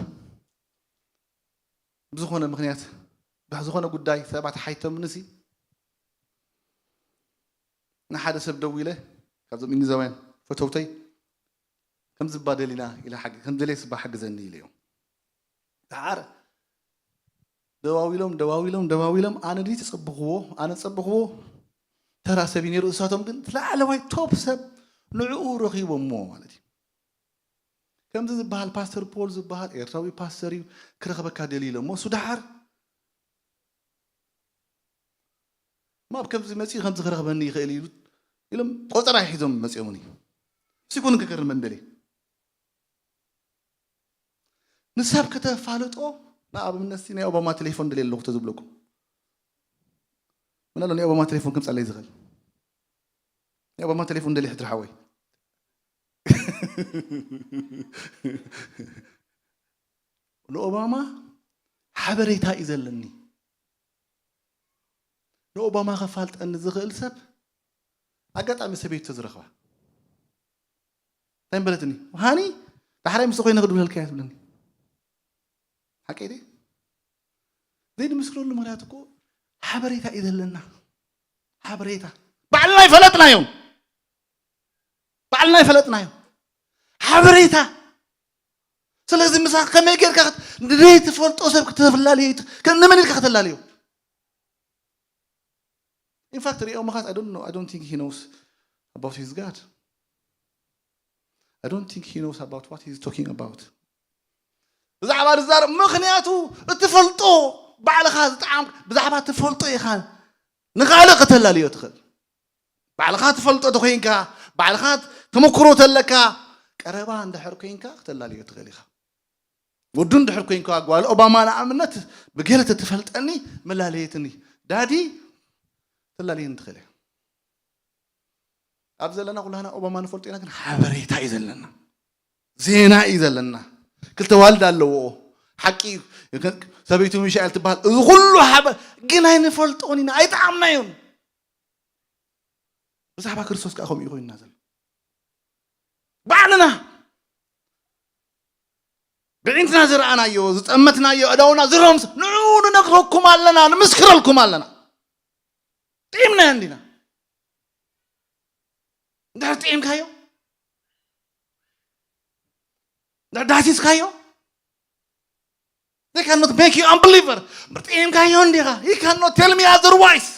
ብዝኾነ ምኽንያት፣ ብዝኾነ ጉዳይ ሰባት ሓይቶምንሲ፣ ንሓደ ሰብ ደዊለ፣ ካብዞም እንግሊዛውያን ፈተውተይ፣ "ከምዚ እባ ደሊና" ኢለ፣ "ሓግ-፣ ከም ደልየ ስባ ሓግዘኒ" ኢለዮ። ደሓር ደዋዊሎም፣ ደዋዊሎም፣ ደዋዊሎም፣ ኣነ ድዩ ተጸብኽዎ? ኣነ ጸብኽዎ ተራ ሰብ እዩ ነይሩ። እሳቶም ግን እቲ ላዕለዋይ ቶፕ ሰብ ንዕኡ ረኺቦሞ ማለት እዩ። ከምዚ ዝበሃል ፓስተር ፖል ዝበሃል ኤርትራዊ ፓስተር እዩ፣ ክረኽበካ ደልዩ ኢሎሞ። እሱ ደሓር ማብ ከምዚ መጺኡ ከምዚ ክረኽበኒ ይኽእል እዩ ኢሉ ኢሎም ቆጸራ ሒዞም መጺኦምኒ። እሱ ይኩን ክገርመን ደልየ። ንሰብ ከተፋልጦ፣ ንኣብነት ናይ ኦባማ ቴሌፎን ደልየ ኣለኹ ተዝብለኩም። ምን ኣሎ ናይ ኦባማ ቴሌፎን ከምጻለይ ዝኽእል? ናይ ኦባማ ቴሌፎን ደልየ ሕድሪ ሓወይ። ንኦባማ ሓበሬታ እዩ ዘለኒ። ንኦባማ ከፋልጠኒ ዝኽእል ሰብ ኣጋጣሚ ሰበይቱ ዝረኽባ። እንታይ በለትኒ? ሃኒ፣ ዳሕራይ ምስ ኮይነ ክድውለልካ እያ ትብለኒ። ሓቀይ ድየ? ዘይንምስክረሉ ምኽንያት እኮ ሓበሬታ እዩ ዘለና። ሓበሬታ። ባዕልና ኣይፈለጥናዮም። ባዕልና ኣይፈለጥናዮም። ሓበሬታ። ስለዚ ምሳኻ ከመይ ጌርካ ክት-፣ ንዘይትፈልጦ ሰብ ክተፈላለዮ ይት-፣ ከ-፣ ንመን ኢልካ ከተላለዮ? In fact, ሪኦ ምኻት፣ I don't know, I don't think he knows about his God. I don't think he knows about what he's talking about. ብዛዕባ ዝዛረብ ምኽንያቱ እትፈልጦ ባዕልኻ ዝጠዓም ብዛዕባ ትፈልጦ ኢኻ ንኻልእ ከተላልዮ ትኽእል። ባዕልኻ ትፈልጦ ተኾይንካ፣ ባዕልኻ ተመክሮ ተለካ፣ ቀረባ እንድሕር ኮይንካ ክተላልዮ ትኽእል ኢኻ። ወዱ እንድሕር ኮይንካ፣ ጓል ኦባማ ንኣብነት ብገለ ተትፈልጠኒ መላለየትኒ። ዳዲ ተላልየኒ ትኽእል እያ። ኣብ ዘለና ኩላህና ኦባማ ንፈልጦ ኢና፣ ግን ሓበሬታ እዩ ዘለና። ዜና እዩ ዘለና። ክልተ ዋልድ ኣለዎ። ሓቂ እዩ። ሰበይቱ ሚሻኤል ትበሃል። እዚ ኩሉ ሓበ-፣ ግን ኣይንፈልጦን ኢና፣ ኣይጠዓምናዮን። ብዛዕባ ክርስቶስ ከኣ ከምኡ እዩ ኮይንና ዘሎ። ባዕልና ብዒንትና ዝረኣናዮ፣ ዝጠመትናዮ፣ ኣእዳውና ዝረምስ-፣ ንዑ ንነግረኩም ኣለና፣ ንምስክረልኩም ኣለና። ጥዒምናዮ እንዲና። እንድሕር ጥዒምካዮ፣ እንድሕር ዳህሲስካዮ፣ they cannot make you unbeliever. እምበር ጥዒምካዮ እንዲኻ። He cannot tell me otherwise.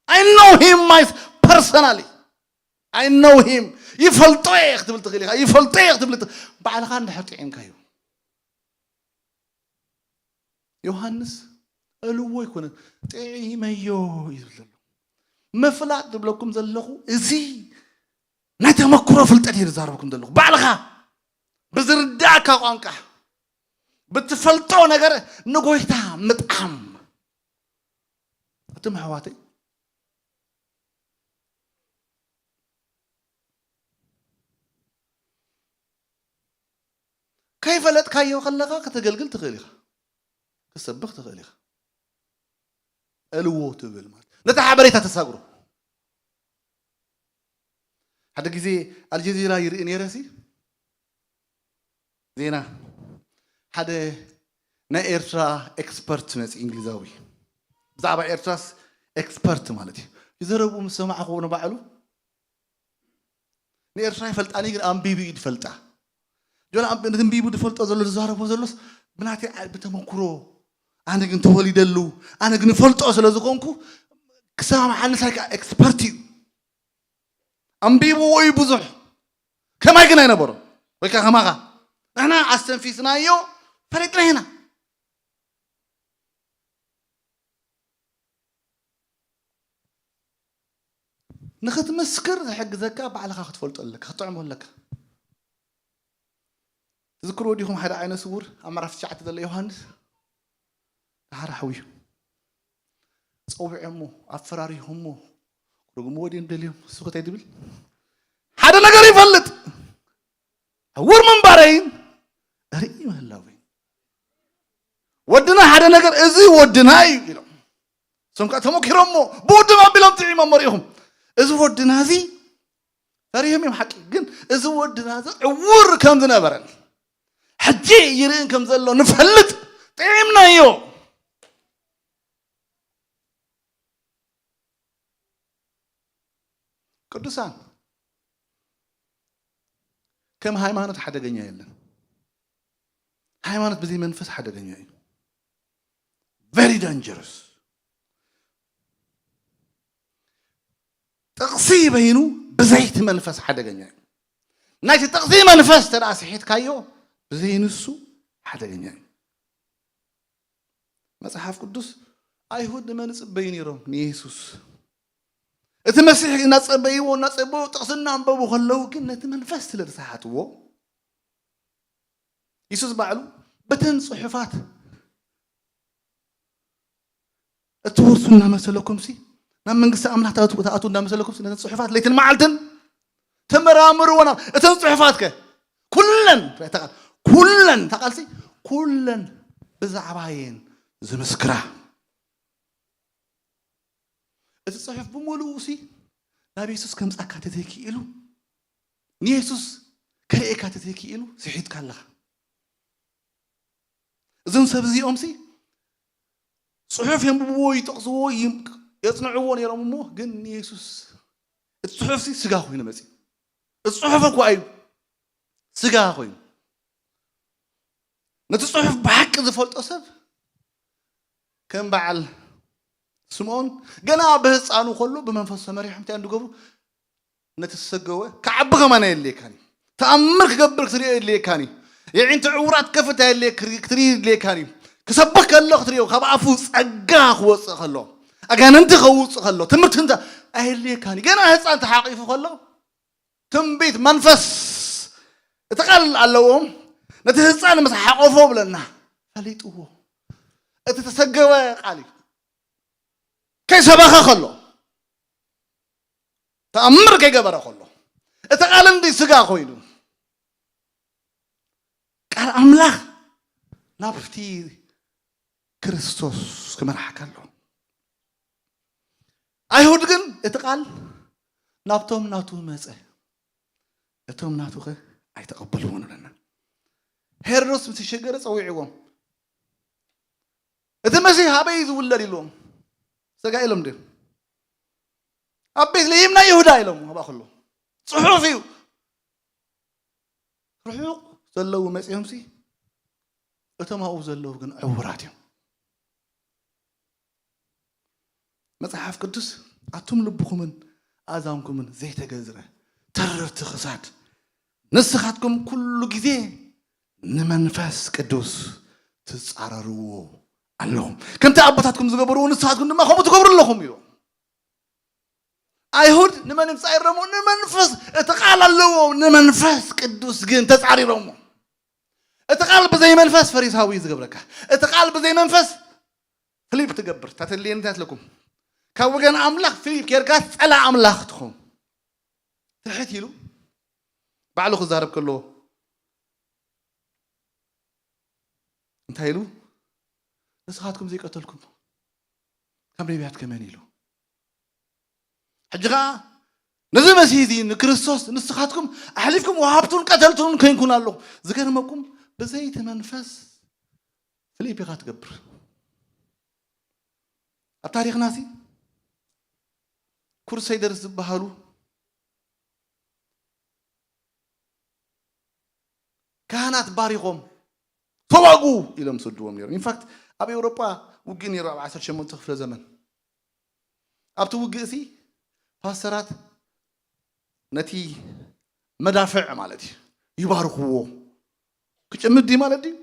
I know him my personally. I know him. ይፈልጦ እየ ክትብል ትኽእል ኢኻ። ይፈልጦ እየ ክትብል ት-፣ ባዕልኻ እንድሕር ጥዒምካዮ። ዮሃንስ እልዎ ኣይኮነን፣ ጥዒመዮ እዩ ዝብል ዘሎ። ምፍላጥ ዝብለኩም ዘለኹ፣ እዚ ናይ ተመክሮ ፍልጠት እየ ዝዛረበኩም ዘለኹ። ባዕልኻ ብዝርዳእካ ቋንቋ፣ ብትፈልጦ ነገር ንጎይታ ምጥዓም። እትም ኣሕዋተይ፣ ከይፈለጥካዮ ከለኻ ከተገልግል ትኽእል ኢኻ፣ ክትሰብኽ ትኽእል ኢኻ። እልዎ ትብል ማለት ነታ ሓበሬታ ተሳግሮ። ሓደ ግዜ ኣልጀዚራ ይርኢ ነይረ ሲ ዜና፣ ሓደ ናይ ኤርትራ ኤክስፐርት መጽ፣ እንግሊዛዊ፣ ብዛዕባ ኤርትራስ ኤክስፐርት ማለት እዩ። ይዘረቡ ምስ ሰማዕኹዎ ንባዕሉ፣ ንኤርትራ ይፈልጣኒ ግን ኣንቢቡ እዩ ዝፈልጣ። ጆን ኣንቢቡ ዝፈልጦ ዘሎ ዝዛረቦ ዘሎስ ብናተይ ዓ- ብተመክሮ፣ ኣነ ግን ተወሊደሉ፣ ኣነ ግን ፈልጦ ስለ ዝኾንኩ ክሰማምዓኒ ሳይካ ኤክስፐርት እዩ። ኣንቢብዎ እዩ ብዙሕ። ከማይ ግን ኣይነበሮን። ወይ ከዓ ከማኻ። ንሕና ኣስተንፊስናዮ ፈሊጥና ኢና። ንኽትምስክር ዝሕግዘካ ባዕልኻ ክትፈልጦ ኣለካ፣ ክትጥዕሞ ኣለካ። ትዝክርዎ ዲኹም ሓደ ዓይነ ስውር ኣብ ምዕራፍ ትሽዓተ ዘሎ ዮሃንስ? ሓደ ሓውዩ ጸዊዖሞ ኣፈራሪሆሞ ክርጉምዎ ድዮም ደልዮም? እሱ እንታይ ድብል? ሓደ ነገር ይፈልጥ፣ ዕውር ምንባረይን ርኢ ምህላወይ። ወድና ሓደ ነገር፣ እዚ ወድና እዩ ኢሎም። እሶም ከዓ ተመኪሮሞ ብውድም ኣቢሎም ጥዒሞሞ ርኢኹም። እዚ ወድና እዚ ፈሪሆም እዮም ሓቂ፣ ግን እዚ ወድና እዚ ዕውር ከም ዝነበረን ሕጂ ይርእን ከም ዘሎ ንፈልጥ፣ ጥዒምናዮ። ቅዱሳን፣ ከም ሃይማኖት ሓደገኛ የለን። ሃይማኖት ብዘይ መንፈስ ሓደገኛ እዩ። Very dangerous። ጥቕሲ በይኑ ብዘይቲ መንፈስ ሓደገኛ እዩ። ናይቲ ጥቕሲ መንፈስ ተደኣ ስሒትካዮ፣ ብዘይ ንሱ ሓደገኛ እዩ። መጽሓፍ ቅዱስ፣ ኣይሁድ ንመን ይጽበዩ ነይሮም? ንየሱስ። እቲ መሲሕ እናጸበይዎ፣ እናጸበይዎ፣ ጥቕሲ እናንበቡ ከለዉ ግን ነቲ መንፈስ ስለ ዝሰሓትዎ፣ የሱስ ባዕሉ በተን ጽሑፋት እትወርሱ እናመሰለኩም ሲ፣ ናብ መንግስቲ ኣምላኽ ትኣትዉ፣ ትኣትዉ እናመሰለኩም ሲ፣ ነተን ጽሑፋት ለይትን መዓልትን ተመራምርዎ። ናብ እተን ጽሑፋት ከ ኩለን፣ እታ ቃል፣ ኩለን፣ እታ ቃል ሲ፣ ኩለን ብዛዕባ የን ዝምስክራ። እቲ ጽሑፍ ብምሉኡ ሲ፣ ናብ የሱስ ከምጻካ ተዘይክኢሉ፣ ንየሱስ ከርእየካ ተዘይክኢሉ፣ ስሒትካ ኣለኻ። እዞም ሰብ እዚኦም ሲ፣ ጽሑፍ የንብብዎ፣ ይጠቕስዎ፣ ይም-፣ የጽንዕዎ ነይሮም እሞ፣ ግን ንየሱስ እቲ ጽሑፍ ሲ ስጋ ኮይኑ መጺኡ። እቲ ጽሑፍ እኳ እዩ ስጋ ኮይኑ። ነቲ ጽሑፍ ብሓቂ ዝፈልጦ ሰብ ከም በዓል ስምዖን ገና ብህፃኑ ከሎ ብመንፈስ ተመሪሖም እንታይ እንድገብሩ? ነቲ ዝሰገወ ክዓቢ ከማን ኣየድልየካን እዩ። ተኣምር ክገብር ክትሪኦ የድልየካን እዩ። የዒንቲ ዕውራት ክከፍት ኣየድልየ-፣ ክትሪ-፣ ክትርኢ የድልየካን እዩ። ክሰብኽ ከሎ ክትሪኦ፣ ካብ ኣፉ ጸጋ ክወጽእ ከሎ፣ ኣጋንንቲ ከውጽእ ከሎ፣ ትምህርቲ እንተ ኣየድልየካን እዩ። ገና ህፃን ተሓቂፉ ከሎ ትንቢት መንፈስ እቲ ቃል ኣለዎም። ነቲ ህፃን ምስ ሓቆፎ ብለና ፈሊጥዎ። እቲ ተሰገወ ቃል እዩ። ከይሰበኸ ከሎ፣ ተኣምር ከይገበረ ከሎ፣ እቲ ቃል እንዲ ስጋ ኮይኑ፣ ቃል ኣምላኽ ናብቲ ክርስቶስ ክመርሓካ ኣሎ። ኣይሁድ ግን እቲ ቃል ናብቶም ናቱ መጸ፣ እቶም ናቱ ኸ ኣይተቐበልዎን ኣለና። ሄሮድስ ምስ ተሸገረ ጸዊዕዎም፣ "እቲ መሲህ ኣበይ ዝውለድ?" ኢልዎም። "ሰጋ ኢሎም ድም ኣብ ቤትልሄም ናይ ይሁዳ?" ኢሎም። ኣብኣ ከሎ ጽሑፍ እዩ። ርሑቕ ዘለዉ መጺኦምሲ፣ እቶም ኣብኡ ዘለዉ ግን ዕውራት እዮም። መጽሓፍ ቅዱስ፣ "ኣቱም ልብኹምን ኣእዛንኩምን ዘይተገዝረ ተረርቲ ክሳድ፣ ንስኻትኩም ኩሉ ግዜ ንመንፈስ ቅዱስ ትጻረርዎ ኣለኹም። ከምቲ ኣቦታትኩም ዝገበርዎ ንስኻትኩም ድማ ከምኡ ትገብሩ ኣለኹም" ኢሉ። ኣይሁድ ንመን እዮም ተጻሪሮሞ? ንመንፈስ፣ እቲ ቃል ኣለዎም፣ ንመንፈስ ቅዱስ ግን ተጻሪሮሞ። እቲ ቃል ብዘይ መንፈስ ፈሪሳዊ እዩ ዝገብረካ። እቲ ቃል ብዘይ መንፈስ ፍሊፕ ትገብር። ታተልየን እንታይ ትለኩም? ካብ ወገን ኣምላኽ ፍሊፕ ጌርካ ጸላ ኣምላኽ ትኾን። ትሕት ኢሉ ባዕሉ ክዛረብ ከሎ እንታይ ኢሉ? ንስኻትኩም ዘይቀተልኩም ካብ ነቢያት ከመን ኢሉ? ሕጂ ኸዓ ነዚ መሲህ እዚ ንክርስቶስ ንስኻትኩም ኣሕሊፍኩም ወሃብቱን ቀተልቱን ኮይንኩን ኣለኹም። ዝገርመኩም ብዘይቲ መንፈስ ፍሊፕ ኢኻ ትገብር። ኣብ ታሪኽና ሲ ክሩሴደርስ ዝበሃሉ ካህናት ባሪኾም ተዋጉ ኢሎም ሰድዎም ነይሮም። ኢንፋክት ኣብ ኤውሮጳ ውግእ ነይሩ ኣብ ዓሰርተ ሸሞንተ ክፍለ ዘመን። ኣብቲ ውግእ ሲ ፓስተራት ነቲ መዳፍዕ ማለት እዩ ይባርኽዎ። ክጭምት ድዩ ማለት ድዩ?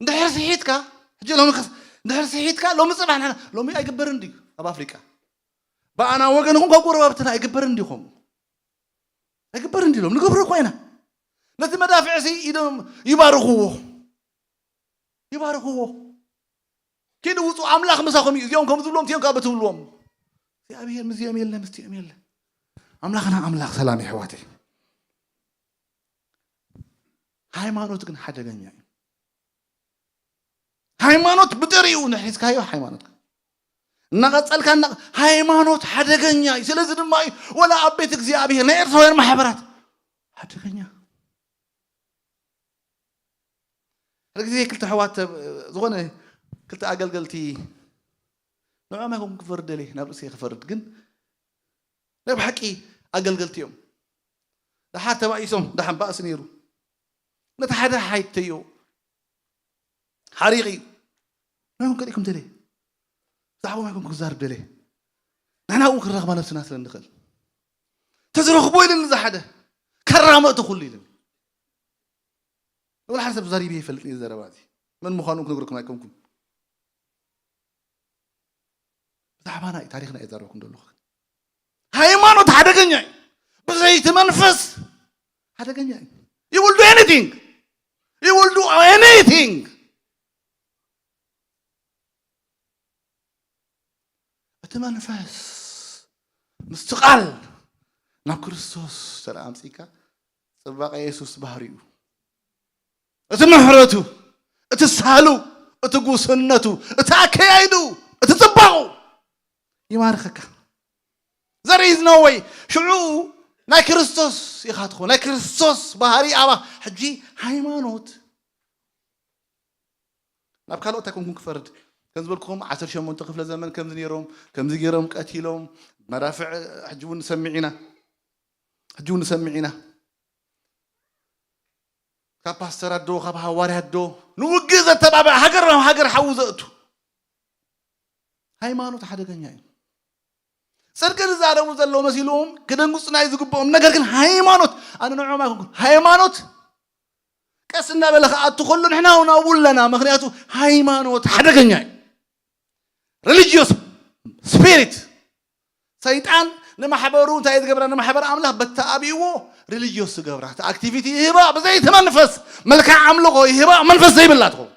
እንድሕር ስሒትካ ሕጂ ሎሚ ከስ እንድሕር ስሒትካ ሎሚ ጽባሕ ንሕና ሎሚ ኣይግበርን ድዩ ኣብ ኣፍሪቃ ብኣና ወገንኹም ካብ ጎረባብትና ኣይግበርን ድዩ ከምኡ ኣይግበርን ድዩ ሎም ንገብሮ እኳ ኢና ነቲ መዳፍዕ ሲ ኢዶም ይባርኽዎ ይባርኽዎ ኪዱ ውፁ ኣምላኽ ምሳኹም እዩ እዚኦም ከም ዝብሎም እቲኦም ካብ ትብልዎም እግዚኣብሔር ምስዚኦም የለ ምስቲኦም የለ ኣምላኽና ኣምላኽ ሰላም ይሕዋተይ ሃይማኖት ግን ሓደገኛ እዩ። ሃይማኖት ብጥሪኡ ንሒዝካዮ ሃይማኖት እናቐጸልካ ሃይማኖት ሓደገኛ እዩ። ስለዚ ድማ እዩ ወላ ኣብ ቤት እግዚኣብሔር ናይ ኤርትራውያን ማሕበራት ሓደገኛ ሓደ ግዜ ክልተ ኣሕዋት ዝኾነ ክልተ ኣገልገልቲ ንዖም ኣይኮንኩ ክፈርድ ደልየ ናብ ርእሲ ክፈርድ ግን ናይ ብሓቂ ኣገልገልቲ እዮም። ደሓር ተባኢሶም ደሓን ባእሲ ነይሩ። ነቲ ሓደ ሓይተዮ ሓሪቕ እዩ። ናይ ኮንከ ዲኩም ደለ ዛዕቦም ኣይኮንኩ ክዛርብ ደለ ንሕና እውን ክንረኽባ ነብስና ስለ ንኽእል ተዝረኽቦ ኢልን ንዛ ሓደ ከራመእቲ ኩሉ ኢልን ወላ ሓደ ሰብ ዛሪብ ይፈልጥ እዩ ዘረባ እዚ መን ምዃኑ ክነግረኩም ኣይኮንኩም ብዛዕባና እዩ ታሪኽና እየ ዘረብኩም ዘለኹ ሃይማኖት ሓደገኛ እዩ ብዘይቲ መንፈስ ሓደገኛ እዩ you will do anything you will do anything እቲ መንፈስ ምስቲ ቃል ናብ ክርስቶስ ስለ ኣምፅእካ ፅባቐ የሱስ ባህሪኡ እቲ ምሕረቱ እቲ ሳሉ እቲ ጉስነቱ እቲ ኣከያይዱ እቲ ፅባቑ ይማርኸካ ዘርኢ ዝነወይ ሽዑ ናይ ክርስቶስ ኢኻ ትኾ ናይ ክርስቶስ ባህሪ ኣባ ሕጂ ሃይማኖት ናብ ካልኦት ኣይኮንኩም ክፈርድ ከም ዝበልኩኹም ዓሰርተ ሸሞንተ ክፍለ ዘመን ከምዚ ነይሮም ከምዚ ገይሮም ቀቲሎም መዳፍዕ ሕጂ እውን ንሰምዕ ኢና ሕጂ እውን ንሰምዕ ኢና ካብ ፓስተራት ዶ ካብ ሃዋርያት ዶ ንውግእ ዘተባብዕ ሃገር ናብ ሃገር ሓዊ ዘእቱ ሃይማኖት ሓደገኛ እዩ ጽድቂ ዝዛረቡ ዘለዉ መሲልዎም ክደንግጹና እዩ ዝግብኦም ነገር ግን ሃይማኖት ኣነ ንዕኦም ኣይኮንኩን ሃይማኖት ቀስ እናበለ ክኣቱ ከሎ ንሕና እውን ኣብኡ ኣለና ምክንያቱ ሃይማኖት ሓደገኛ እዩ religious spirit ሰይጣን ንማሕበሩ እንታይ ዝገብራ ንማሕበር ኣምላኽ በቲ ኣብይዎ religious ዝገብራ እቲ activity ይህባ ብዘይቲ መንፈስ መልክዕ ኣምልኾ ይህባ መንፈስ ዘይብላ ትኸውን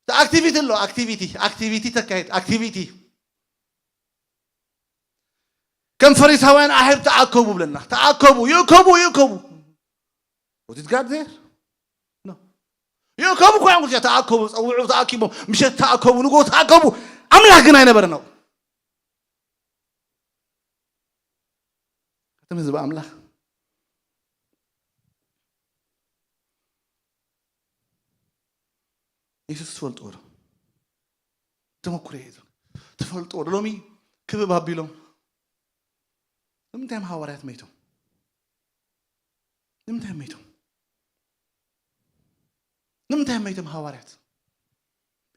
እቲ activity ኣሎ activity activity ተካይድ activity ከም ፈሪሳውያን ኣሕብ ተኣከቡ ብለና ተኣከቡ ይእከቡ ይእከቡ What is God there? No. ይእከቡ እኮ እዮም ተኣከቡ ፀውዑ ተኣኪቦም ምሸት ተኣከቡ ንጎ ተኣከቡ ኣምላኽ ግን ኣይነበረ ነው ከተም ህዝቢ ኣምላኽ የሱስ ትፈልጥዎ ዶ ተመኩረ እዩ ትፈልጥዎ ዶ ሎሚ ክብብ ኣቢሎም ንምንታይ ሃዋርያት መይቶም ንምንታይ መይቶም ንምንታይ መይቶም ሃዋርያት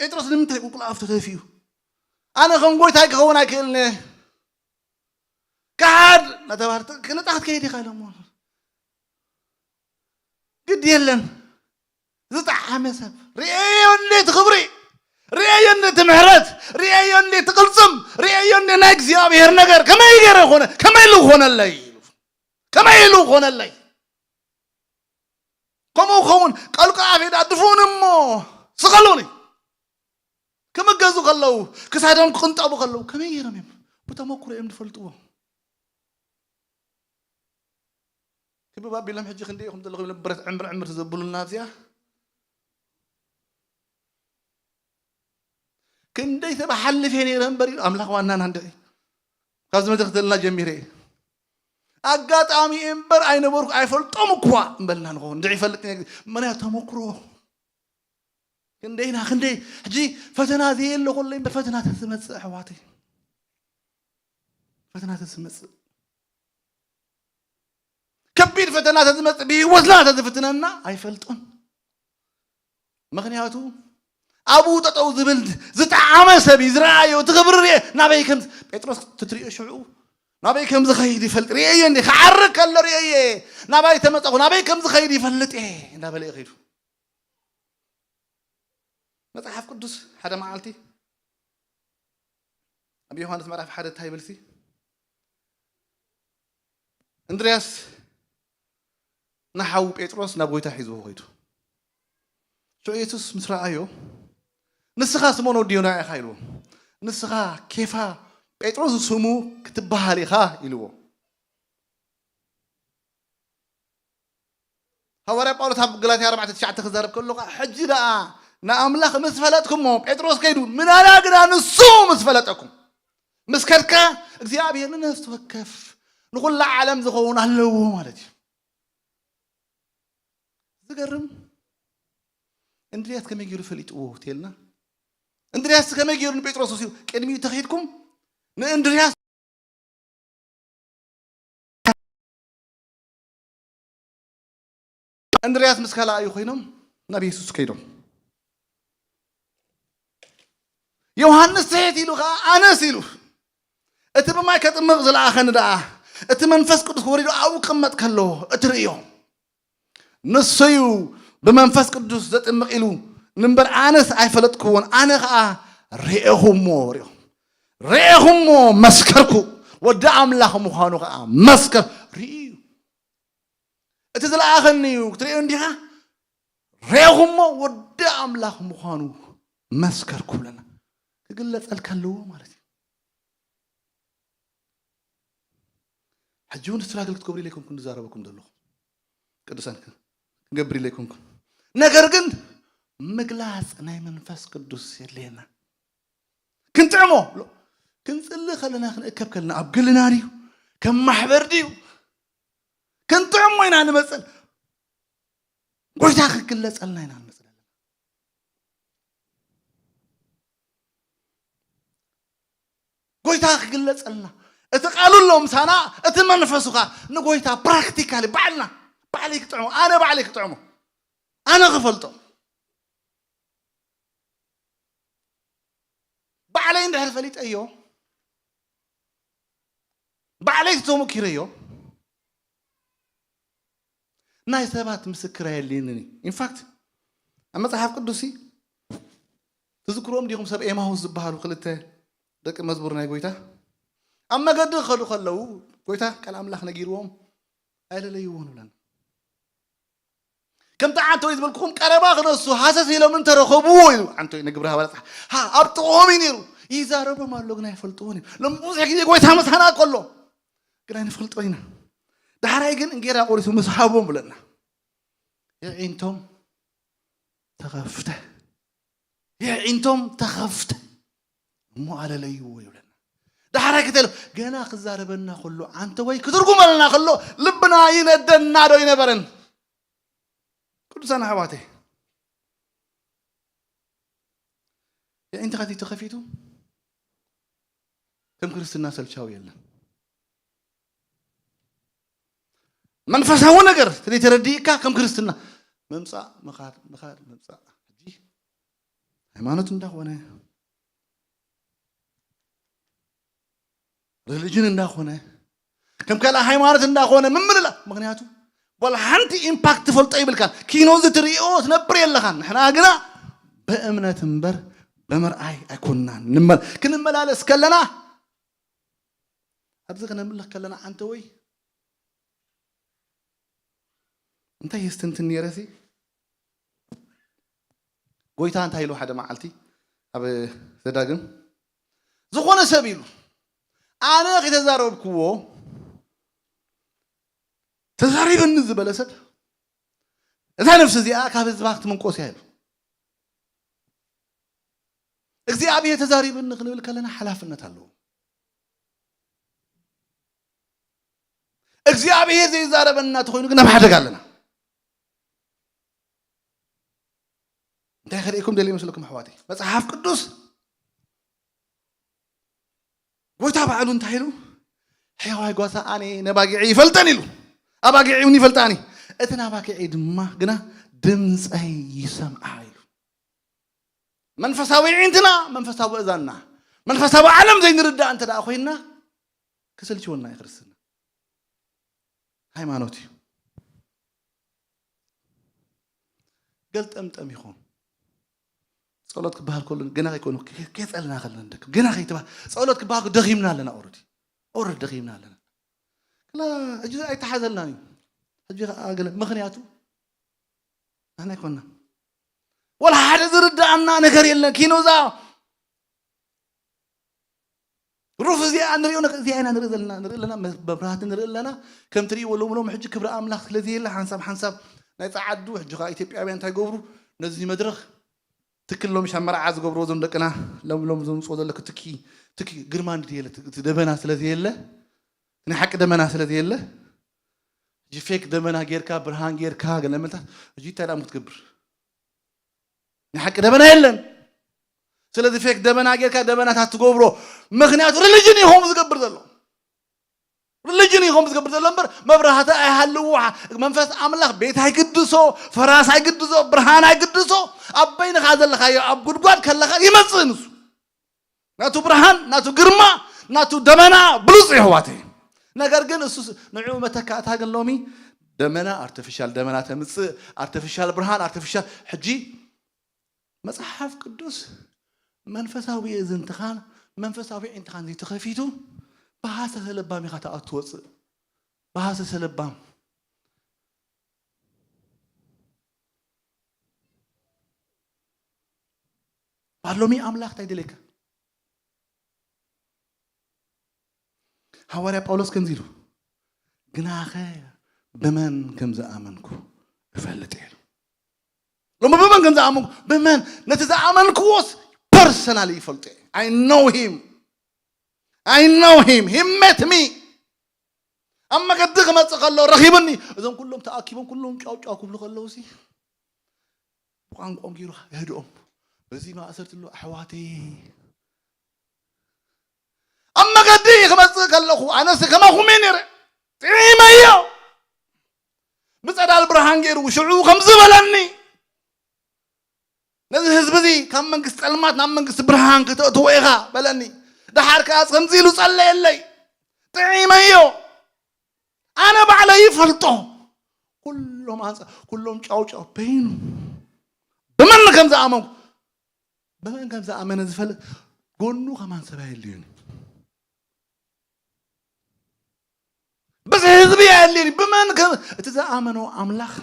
ጴጥሮስ ንምንታይ ቁልቁል ኣፍ ተደፊኡ ኣነ ከም ጎይታይ ክኸውን ኣይክእልን ካሓድ እናተባህለ ክንጣ ክትከይድ ኢኻ ኢሎሞ ግድ የለን ዝጠዓመ ሰብ ርእየዮ እንዴት ክብሪ ርእየዮ እንዴት ምሕረት ርእየዮ እንዴት ትቅልጽም ርእየዮ እንዴ ናይ እግዚኣብሔር ነገር ከመይ ገይረ ይኾነ ከመይ ኢሉ ኾነለይ ኢሉ ከመይ ኢሉ ኾነለይ ከምኡ ክኸውን ቀልቆ ኣፌ ደኣ ድፉን እሞ ስቐሉኒ። ክምገዙ ከለዉ፣ ክሳዶም ክቕንጠቡ ከለዉ፣ ከመይ ገይሮም እዮም? ብተመኩሮ እዮም ዝፈልጥዎ። ክብብ ኣቢሎም ሕጂ ክንደይ ኢኹም ዘለኹም ኢሎም ብረት ዕምር ዕምር ዘብሉና ኣብዚኣ። ክንደይ ሰብ ሓልፍ እየ ነይረ እምበር ኢሉ ኣምላኽ ዋናና እንድዒ። ካብዚ መድረኽ ዘለና ጀሚረ እየ። ኣጋጣሚ እምበር ኣይነበርኩ፣ ኣይፈልጦም እኳ እምበልና ንኸውን። እንድዒ ይፈልጥ እየ። ምኽንያቱ ተመኩሮ። ክንደይና፣ ክንደይ ሕጂ ፈተና ዘየለ ኮሎ እምበር ፈተና ተዝመጽእ ኣሕዋተይ። ፈተና ተዝመጽእ። ከቢድ ፈተና ተዝመጽእ፣ ብህይወትና ተዝፍትነና ኣይፈልጦን። ምኽንያቱ ኣብኡ ጠጠው ዝብል ዝጠዓመ ሰብ እዩ ዝረኣዮ። እቲ ክብሪ ርኤ ናበይ ከም ጴጥሮስ ትትሪኦ ሽዑ ናበይ ከም ዝኸይድ ይፈልጥ ርኤዮ እንዴ? ክዓርግ ከሎ ርኤየ። ናባይ ተመጸኹ ናበይ ከም ዝኸይድ ይፈልጥ እየ እንዳበለ እዩ ከይዱ። መጽሓፍ ቅዱስ ሓደ መዓልቲ ኣብ ዮሃንስ ምዕራፍ ሓደ እንታይ ይብልሲ? እንድርያስ ንሓዉ ጴጥሮስ ናብ ጎይታ ሒዝዎ ከይዱ። ሽዑ የሱስ ምስ ረኣዮ፣ "ንስኻ ስሞን ወዲ ዮና ኢኻ" ኢልዎ። "ንስኻ ኬፋ፣ ጴጥሮስ ስሙ ክትበሃል ኢኻ" ኢልዎ። ሃዋርያ ጳውሎስ ኣብ ገላትያ ኣርባዕተ ትሽዓተ ክዛረብ ከሎ ኸዓ፣ "ሕጂ ደኣ ንኣምላኽ ምስ ፈለጥኩሞ" ጴጥሮስ ከይዱ፣ "ምናና ግና ንሱ ምስ ፈለጠኩም" ምስ ከድካ፣ እግዚኣብሔር ንነፍሲ ወከፍ ንኹላ ዓለም ዝኸውን ኣለዎ ማለት እዩ። ዝገርም፣ እንድርያስ ከመይ ገይሩ ፈሊጥዎ ትልና? እንድርያስ ከመይ ገይሩ ንጴጥሮስ ወሲዱ? ቅድሚኡ ተኸይድኩም ንእንድርያስ እንድርያስ ምስ ካልኣዩ ኮይኖም ናብ የሱስ ከይዶም። ዮሃንስ ትሕት ኢሉ ኸዓ ኣነስ ኢሉ፣ እቲ ብማይ ከጥምቕ ዝለኣኸኒ ደኣ፣ እቲ መንፈስ ቅዱስ ወሪዱ ኣብኡ ክቕመጥ ከሎ እትርእዮ፣ ንሱ እዩ ብመንፈስ ቅዱስ ዘጥምቕ ኢሉ፣ እምበር ኣነስ ኣይፈለጥክዎን፣ ኣነ ኸዓ ርኤኹሞ፣ ርኤኹ፣ ርኤኹሞ፣ መስከርኩ፣ ወዲ ኣምላኽ ምዃኑ ኸዓ መስከር፣ ርእዩ እዩ። እቲ ዝለኣኸኒ እዩ ክትርእዮ እንዲኻ፣ ርኤኹሞ፣ ወዲ ኣምላኽ ምዃኑ መስከርኩ ብለና። ክግለጸልካ ኣለዎ ማለት እዩ። ሕጂ እውን ስትራግል ክትገብሩ ኢለ ኣይኮንኩን ዝዛረበኩም ዘለኹ። ቅዱሳን ክ-፣ ክንገብር ኢለ ኣይኮንኩን። ነገር ግን ምግላጽ ናይ መንፈስ ቅዱስ የድልየና። ክንጥዕሞ፣ ሎ-፣ ክንጽሊ ከለና፣ ክንእከብ ከለና፣ ኣብ ግልና ድዩ? ከም ማሕበር ድዩ? ክንጥዕሞ ኢና ንመጽእ። ጎይታ ክግለጸልና ኢና ንመጽእ ዘለና። ጎይታ ክግለጸልና። እቲ ቃሉ ኣሎ ምሳና፣ እቲ መንፈሱ ኸኣ ንጎይታ ፕራክቲካሊ ባዕልና፣ ባዕለይ ክጥዕሞ፣ ኣነ ባዕለይ ክጥዕሞ፣ ኣነ ክፈልጦ። ባዕለይ እንድሕር ፈሊጠዮ፣ ባዕለይ ተሞኪረዮ፣ ናይ ሰባት ምስክር ኣየድልየንን እዩ። ኢንፋክት ኣብ መጽሓፍ ቅዱስ ትዝክርዎም ዲኹም? ሰብ ኤማሁስ ዝበሃሉ ክልተ ደቂ መዝሙር ናይ ጎይታ ኣብ መገዲ ክኸዱ ከለዉ ጎይታ ቃል ኣምላኽ ነጊርዎም ኣይለለይዎን ይብለና። ከምቲ ዓንተወይ ዝበልኩኹም ቀረባ ክነሱ ሃሰስ ኢሎም እንተረኸብዎ ኢሉ ዓንተወይ ንግብረ ሃዋርያት ጸሓ-፣ ሃ-፣ ኣብ ጥቕኦም እዩ ነይሩ። ይዛረቦም ኣሎ ግን ኣይፈልጥዎን እዩ። ሎም ብዙሕ ግዜ ጎይታ ምሳና ከሎ ግን ኣይንፈልጦ ኢና። ዳሕራይ ግን እንጌራ ቆሪሱ ምስ ሃቦም ብለና የዒንቶም ተኸፍተ። የዒንቶም ተኸፍተ እሞ ኣለለይዎ ይብለና። ዳሕራይ ክተለ ገና ክዛረበና ከሎ ዓንተወይ ክትርጉመልና ከሎ ልብና ይነደና ዶ ይነበረን? ቅዱሳን ኣሕዋተይ፣ የዒንትኻ ተኸፊቱ ከም ክርስትና ሰልቻዊ የለን። መንፈሳዊ ነገር ተዘይተረዲእካ ከም ክርስትና ምምጻእ፣ ምኻድ፣ ምኻድ፣ ምምጻእ። ሕጂ ሃይማኖት እንዳኾነ፣ ሪሊጅን እንዳኾነ፣ ከም ካልእ ሃይማኖት እንዳኾነ ምምልላ። ምኽንያቱ ዋላ ሓንቲ ኢምፓክት ትፈልጦ ይብልካን። ኪኖ እዚ ትርእዮ ትነብር የለኻን። ንሕና ግና ብእምነት እምበር ብምርኣይ ኣይኮንናን። ንመ-፣ ክንመላለስ ከለና፣ ኣብዚ ክነምልኽ ከለና፣ ዓንተወይ እንታይ የስትንትን ነይረሲ? ጎይታ እንታይ ኢሉ ሓደ መዓልቲ ኣብ ዘዳግም፣ ዝኾነ ሰብ ኢሉ ኣነ ከይተዛረብክዎ ተዛሪብኒ ዝበለ ሰብ እዛ ነፍሲ እዚኣ ካብ ህዝባ ክትምንቆስ እያ ኢሉ። እግዚኣብሔር ተዛሪብኒ ክንብል ከለና ሓላፍነት ኣለዎ። እግዚኣብሔር ዘይዛረበና ተኾይኑ ግን ኣብ ሓደጋ ኣለና። እንታይ ከርእየኩም ደልየ መስለኩም ኣሕዋተይ? መጽሓፍ ቅዱስ ጎይታ ባዕሉ እንታይ ኢሉ? ሕያዋይ ጓሳ ኣነ ነባጊዐይ ይፈልጠን ኢሉ። ኣባጊዐይ እውን ይፈልጣኒ። እተን ኣባጊዐይ ድማ ግና ድምፀይ ይሰምዓ ኢሉ። መንፈሳዊ ኣዒንትና፣ መንፈሳዊ እዛንና፣ መንፈሳዊ ዓለም ዘይንርዳእ እንተ ደኣ ኮይንና ክስልችወና እዩ ክርስትና። ሃይማኖት እዩ። ገልጠምጠም ይኹን። ጸሎት ክበሃል ከሎ ገና ከይኮኑ ከይጸልና ከለና ንደክም። ገና ከይተባ ጸሎት ክበሃል ከሎ ደኺምና ኣለና። ኦረዲ ኦረዲ ደኺምና ኣለና። ክላ ሕጂ ኣይተሓዘልናን እዩ። ሕጂ ከኣ ገለ ምኽንያቱ ንሕና ኣይኮንና። ወላ ሓደ ዝርድኣና ነገር የለን። ኪኖዛ ሩፍ እዚኣ ንሪኦ፣ እዚኣ ኢና ንርኢ ዘለና፣ ንርኢ ኣለና፣ መ-፣ መብራህቲ ንርኢ ኣለና። ከም ትርእይዎ ሎም ሎም ሕጂ ክብሪ ኣምላኽ ስለ ዘየለ ሓንሳብ ሓንሳብ ናይ ጸዓዱ፣ ሕጂ ኸኣ ኢትዮጵያውያን እንታይ ይገብሩ? ነዚ መድረኽ ትክል ሎም ሻብ መርዓ ዝገብርዎ እዞም ደቅና ሎም ሎም ዘምጽኦ ዘለኩ ትኪ፣ ትኪ ግርማ እንድየለ፣ እቲ ደበና ስለ ዘየለ፣ ናይ ሓቂ ደመና ስለ ዘየለ፣ ሕጂ ፌክ ደመና ጌርካ፣ ብርሃን ጌርካ፣ ገለ መልታት፣ ሕጂ እንታይ ደኣ ክትገብር? ናይ ሓቂ ደበና የለን። ስለዚ ፌክ ደበና ጌርካ ደበናታት ትገብሮ። ምኽንያቱ ሪሊጅን እዩ ከምኡ ዝገብር ዘሎ። ሪሊጅን እዩ ከምኡ ዝገብር ዘሎ እምበር መብራህቲ ኣይሃልዎ። መንፈስ ኣምላኽ ቤት ኣይግድሶ፣ ፈራስ ኣይግድሶ፣ ብርሃን ኣይግድሶ። ኣብ በይንኻ ዘለኻዮ ኣብ ጉድጓድ ከለኻ ይመጽእ ንሱ። ናቱ ብርሃን፣ ናቱ ግርማ፣ ናቱ ደመና ብሉጽ እዩ ኣሕዋተይ። ነገር ግን እሱ ንዕኡ መተካእታ ግን ሎሚ ደመና፣ ኣርቲፊሻል ደመና ተምጽእ፣ ኣርቲፊሻል ብርሃን፣ ኣርቲፊሻል ሕጂ መጽሓፍ ቅዱስ መንፈሳዊ እዝንትኻን መንፈሳዊ ኣዒንትኻን ዘይተኸፊቱ ብሃሰሰ ለባም ኢኻ ትኣቱ ትወጽእ። ብሃሰሰ ለባም። ባሎሚ ኣምላኽ እንታይ ደለካ? ሃዋርያ ጳውሎስ ከምዚ ኢሉ፣ "ግናኸ ብመን ከም ዝኣመንኩ እፈልጥ እየ" ኢሉ። ሎሚ ብመን ከም ዝኣመንኩ፣ ብመን ነቲ ዝኣመንክዎስ ፐርሰናሊ ይፈልጦ እየ። I know him. I know him. He met me. ኣብ መገዲ ክመጽእ ከሎ ረኺብኒ። እዞም ኩሎም ተኣኪቦም ኩሎም ጫው ጫው ክብሉ ከለዉ ሲ ብቋንቋኦም ገይሩ የህድኦም። በዚ ማእሰርቲ ኣሎ ኣሕዋተይ። ኣብ መገዲ ክመጽእ ከለኹ ኣነስ ከማኹም እየ ነይረ። ጥዒመዮ። ብጸዳል ብርሃን ገይሩ ሽዑ ከምዚ በለኒ። ነዚ ህዝቢ እዚ ካብ መንግስቲ ጸልማት ናብ መንግስቲ ብርሃን ከተእትዎ ኢኻ በለኒ። ደሓር ከኣ ከምዚ ኢሉ ጸለየለይ። ጥዒመዮ። ኣነ ባዕለይ ይፈልጦ። ኩሎም ኣንጻ-፣ ኩሎም ጫው ጫው በይኑ። ብመን ከም ዝኣመንኩ፣ ብመን ከም ዝኣመነ ዝፈልጥ ጎኑ ከማን ሰብ ኣየድልዩን። ብዚ ህዝቢ ኣየድልዩን። ብመን ከም፣ እቲ ዝኣመኖ ኣምላኽ።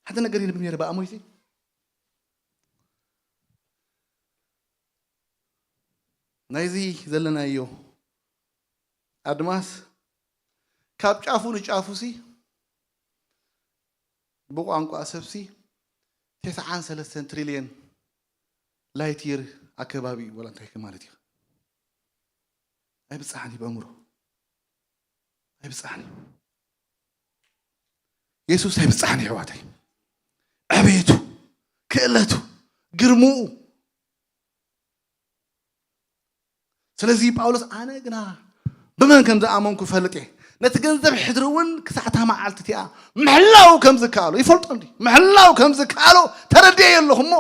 ሓደ ነገር ይንብብ ነይረ ብኣሞይቲ። ናይዚ ዘለናዮ ኣድማስ ካብ ጫፉ ንጫፉ ሲ ብቋንቋ ሰብሲ ተስዓን ሰለስተን ትሪልየን ላይት ይር ኣከባቢ እዩ፣ ወላ እንታይ ማለት እዩ? ኣይብጻሕን እዩ በእምሮ። ኣይብጻሕን እዩ። የሱስ ኣይብጻሕን እዩ፣ ኣሕዋተይ። ዕቤቱ፣ ክእለቱ፣ ግርምኡ። ስለዚ ጳውሎስ፣ "ኣነ ግና ብመን ከም ዝኣመንኩ እፈልጥ እየ። ነቲ ገንዘብ ሕድሪ እውን ክሳዕ እታ መዓልቲ እቲኣ ምሕላው ከም ዝከኣሎ" ይፈልጦ እንዲ፣ "ምሕላው ከም ዝከኣሎ ተረዲኤ ኣለኹ እሞ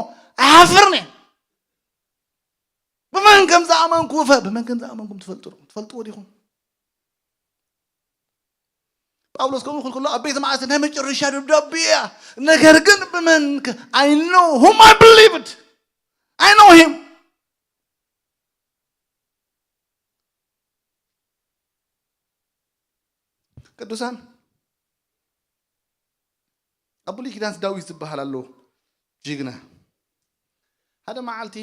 ኣይሓፍርን እየ።" ብመን ከም ዝኣመንኩ እፈ-፣ ብመን ከም ዝኣመንኩም ትፈልጡ ዶ? ትፈልጥዎ ዲኹም? ጳውሎስ ከምኡ ክብል ከሎ ኣብ ቤት ማእሰርቲ ናይ መጨረሻ ደብዳቤ እያ። ነገር ግን ብመን ከ-፣ I know whom I believed. I know him. ቅዱሳን፣ ኣብ ብሉይ ኪዳን ዳዊት ዝበሃል ኣሎ፣ ጅግና። ሓደ መዓልቲ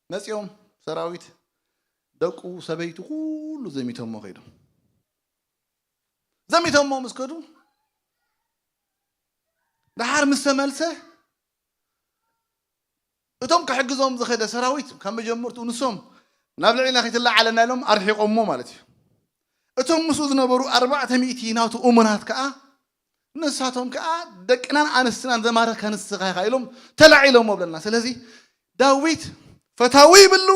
መጺኦም ሰራዊት፣ ደቁ፣ ሰበይቱ፣ ኩሉ ዘሚቶሞ ከይዶም። ዘሚቶሞ ምስ ከዱ፣ ደሓር ምስ ተመልሰ፣ እቶም ክሕግዞም ዝኸደ ሰራዊት ካብ መጀመርትኡ ንሶም ናብ ልዕሊና ከይትለዓለና ኢሎም ኣርሒቖሞ ማለት እዩ። እቶም ምስኡ ዝነበሩ ኣርባዕተ ሚእቲ ናቱ እሙናት ከኣ፣ ንሳቶም ከኣ፣ "ደቅናን ኣንስትናን ዘማረካ ንስኻ ኢኻ" ኢሎም ተላዒሎሞ ብለና። ስለዚ ዳዊት ፈታዊ ይብሉ፣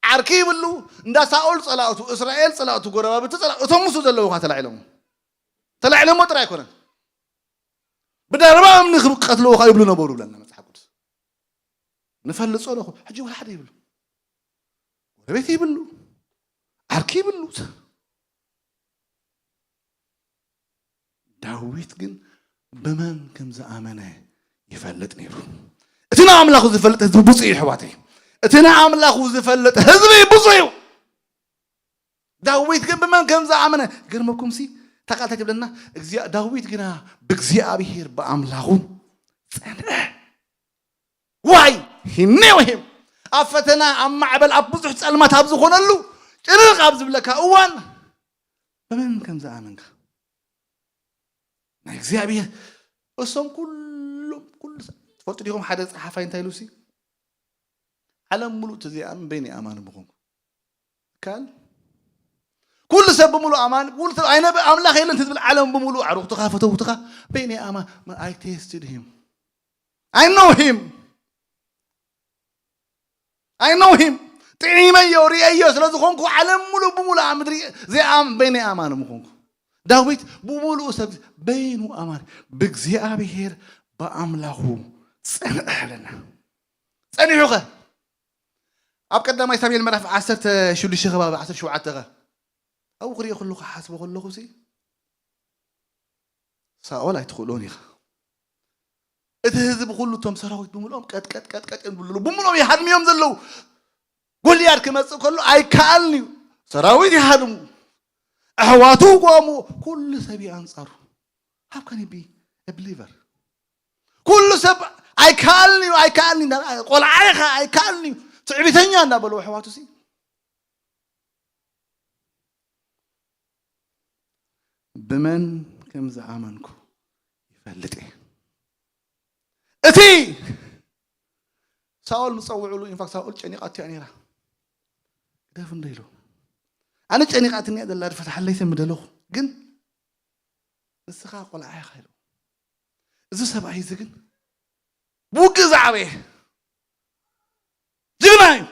ዓርኪ ይብሉ። እንዳ ሳኦል ጸላእቱ፣ እስራኤል ጸላእቱ፣ ጎረባብቲ ጸላእቱ፣ እቶም ምስኡ ዘለዉ ከኣ ተላዒሎሞ። ተላዒሎሞ ጥራይ ኣይኮነን፣ ብደርባ እምኒ ክቐትልዎ ከኣ ይብሉ ነበሩ ብለና መጽሓፍ ቅዱስ። ንፈልጾ ኣለኹ። ሕጂ ወላ ሓደ ይብሉ። ጎረቤት ይብሉ። ዓርኪ ይብሉ። ዳዊት ግን ብመን ከም ዝኣመነ ይፈልጥ ነይሩ። እቲ ንኣምላኹ ዝፈልጥ ህዝቢ ብፁዕ እዩ፣ ኣሕዋተይ። እቲ ንኣምላኹ ዝፈልጥ ህዝቢ ብፁዕ እዩ። ዳዊት ግን ብመን ከም ዝኣመነ ይገርመኩም ሲ፣ እታ ቃል እንታይ ትብለና? "እግዚኣብ-፣ ዳዊት ግና ብእግዚኣብሔር ብኣምላኹ ጸንዐ." ዋይ፣ he knew him። ኣብ ፈተና፣ ኣብ ማዕበል፣ ኣብ ብዙሕ ጸልማት ኣብ ዝኾነሉ፣ ጭንቕ ኣብ ዝብለካ እዋን፣ ብመን ከም ዝኣመንካ፣ ናይ እግዚኣብሔር፣ እሶም ኩሎም፣ ኩሉ ሰብ፣ ትፈልጡ ዲኹም ሓደ ጸሓፋይ እንታይ ኢሉ ሲ? "ዓለም ሙሉእ ተዘይኣምን በይነይ ኣማን ምኾንኩ?" ካል ኩሉ ሰብ ብምሉእ ኣማን፣ ኩሉ ሰብ ኣይነበ-፣ ኣምላኽ የለን ትብል ዓለም ብምሉእ፣ ኣዕሩኽትኻ፣ ፈተውትኻ፣ በይነይ ኣማን፣ I tested him። I know him። I know him። ጥዒመዮ፣ ርእየዮ ስለ ዝኾንኩ፣ ዓለም ሙሉእ ብምሉእ ኣብ ምድሪ ዘይኣም-፣ በይነይ ኣማን ምኾንኩ። ዳዊት ብምሉእ ሰብ በይኑ ኣማን፣ ብእግዚኣብሔር ብኣምላኹ ጸንዐ ኣለና። ጸኒሑ ኸ? ኣብ ቀዳማይ ሳሙኤል ምዕራፍ ዓሰርተ ሽዱሽተ ከባቢ ዓሰርተ ሸውዓተ ኸ? ኣብኡ ክሪኦ ከለኹ፣ ክሓስቦ ከለኹ ሲ፣ ሳኦል ኣይትኽእሎን ኢኻ። እቲ ህዝቢ ኩሉ፣ እቶም ሰራዊት ብምልኦም ቀጥቀጥ፣ ቀጥቀጥ እዮም ዝብሉ፣ ብምልኦም ይሃድምዮም ዘለዉ። ጎልያድ ክመጽእ ከሎ ኣይከኣልን እዩ። ሰራዊት ይሃድሙ፣ ኣሕዋቱ ይቋሙ፣ ኩሉ ሰብ እዩ ኣንጻሩ። How can he be a believer? ኩሉ ሰብ ኣይከኣልን እዩ፣ ኣይከኣልን እዩ፣ ቆልዓ ኢኻ፣ ኣይከኣልን እዩ፣ ትዕቢተኛ እናበሉ ኣሕዋቱ ሲ፣ ብመን ከም ዝኣመንኩ ይፈልጥ እየ። እቲ ሳኦል ዝጸውዕሉ፣ ኢንፋክት ሳኦል ጨኒቓቶ እያ ነይራ። "ግደፍ እንዶ" ኢሉ፣ "ኣነ ጨኒቓትኒ እያ ዘላ፣ ድፈትሓለይ ሰብ ምደለኹ፣ ግን ንስኻ ቆልዓ ኢኻ" ኢሉ። እዚ ሰብኣይ እዚ ግን ብውግእ ዝዓበየ ጅግና እዩ።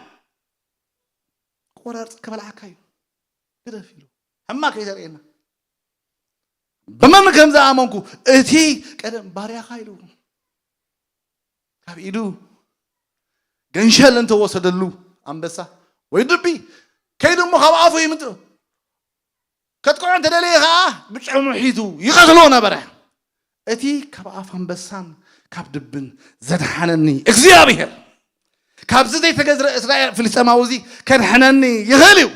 ቆራርጽ ከበልዓካ እዩ። ግደፍ ኢሉ። ሕማቕ ከይተርእየና። ብመን ከም ዝኣመንኩ፣ እቲ ቀደም ባርያኻ ኢሉ ካብ ኢዱ ገንሸል እንተወሰደሉ፣ ኣንበሳ ወይ ድቢ ከይዱ እሞ ካብ ኣፉ ይምጥ-፣ ከጥቅዖ እንተደለየ ኸዓ ብጭሕሙ ሒዙ ይቐትሎ ነበረ። እቲ ካብ ኣፍ ኣንበሳን ካብ ድብን ዘድሓነኒ እግዚኣብሔር፣ ካብዚ ዘይተገዝረ እስራኤል ፍልስጤማዊ እዚ ከድሕነኒ ይኽእል እዩ።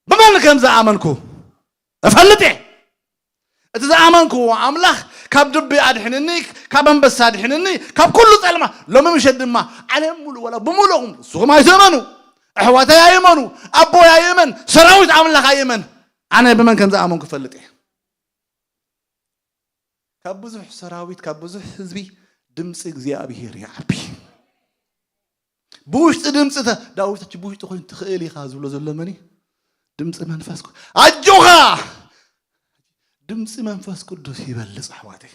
ብመን ከም ዝኣመንኩ እፈልጥ እየ። እቲ ዝኣመንክዎ ኣምላኽ ካብ ድቢ ኣድሕንኒ፣ ካብ ኣንበሳ ኣድሕንኒ፣ ካብ ኩሉ ጸልማ። ሎሚ ምሸት ድማ ዓለም ሙሉእ፣ ወላ ብምሉእኹም፣ ንስኹም ኣይትእመኑ፣ ኣሕዋተይ ኣይእመኑ፣ ኣቦይ ኣይእመን፣ ሰራዊት ኣምላኽ ኣይእመን፣ ኣነ ብመን ከም ዝኣመንኩ እፈልጥ እየ። ካብ ብዙሕ ሰራዊት፣ ካብ ብዙሕ ህዝቢ ድምፂ እግዚኣብሄር ይዓቢ። ብውሽጢ ድምፂ ተ-፣ ዳዊት፣ "እቲ ብውሽጢ ኮይኑ ትኽእል ኢኻ" ዝብሎ ዘሎ መን እዩ? ድምፂ መንፈስ ቅዱስ። ኣጆኻ! ድምፂ መንፈስ ቅዱስ ይበልፅ፣ ኣሕዋተይ።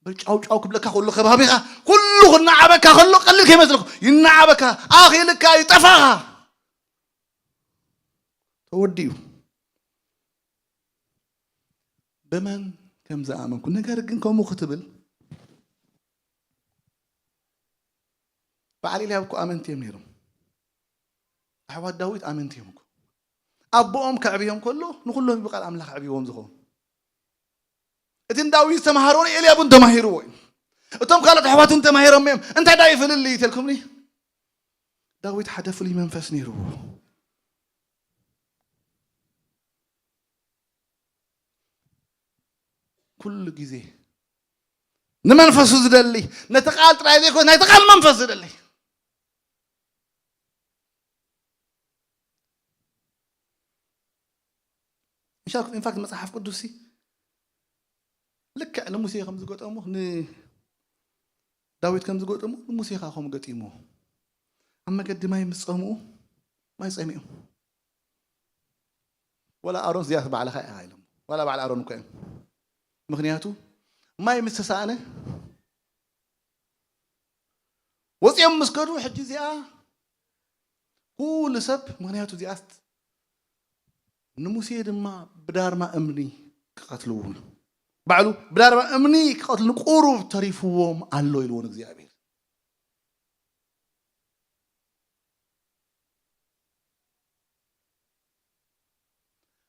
በጫውጫው ክብለካ ከሎ ከባቢኻ፣ ኩሉ ክናዓበካ ከሎ ቀሊል ከይመስለኩም፣ ይናዓበካ፣ ኣኺልካ፣ ይጠፋኻ። ተወዲኡ። ብመን ከም ዝኣመንኩ። ነገር ግን ከምኡ ክትብል፣ በዓል ኤልያብ እኮ ኣመንቲ እዮም ነይሮም። ኣሕዋት ዳዊት ኣመንቲ እዮም እኮ። ኣቦኦም ከዕብዮም ከሎ ንኹሎም ብቃል ኣምላኽ ኣዕብዎም ዝኸውን። እቲ ንዳዊት ዝተምሃሮ ንኤልያብ እውን ተማሂርዎ እዩ። እቶም ካልኦት ኣሕዋት እውን ተማሂሮም እዮም። እንታይ ዳዊት ፍልልይ ይተልኩምኒ? ዳዊት ሓደ ፍሉይ መንፈስ ነይርዎ። ኩሉ ግዜ ንመንፈሱ ዝደሊ፣ ነቲ ቃል ጥራይ ዘይኮነ ናይቲ ቃል መንፈስ ዝደሊ። ኢንፋክት መፅሓፍ ቅዱስ ልክዕ ንሙሴ ከም ዝገጠሞ፣ ንዳዊት ከም ዝገጠሞ ንሙሴ ከዓ ከምኡ ገጢሞ። ኣብ መገዲ ማይ ምስ ፀምኡ፣ ማይ ፀሚኡ። ወላ ኣሮን እዚኣ ባዕልኻ ኢኻ ኢሎም፣ ወላ ባዕል ኣሮን እኮ እዮም። ምክንያቱ ማይ ምስ ተሳእነ ወፂኦም ምስ ከዱ፣ ሕጂ እዚኣ ኩሉ ሰብ፣ ምክንያቱ እዚኣ ንሙሴ ድማ ብዳርማ እምኒ ክቐትልዎ፣ ባዕሉ ብዳርማ እምኒ ክቐትሉ ንቁሩብ ተሪፍዎም ኣሎ ኢልዎ ንእግዚኣብሔር።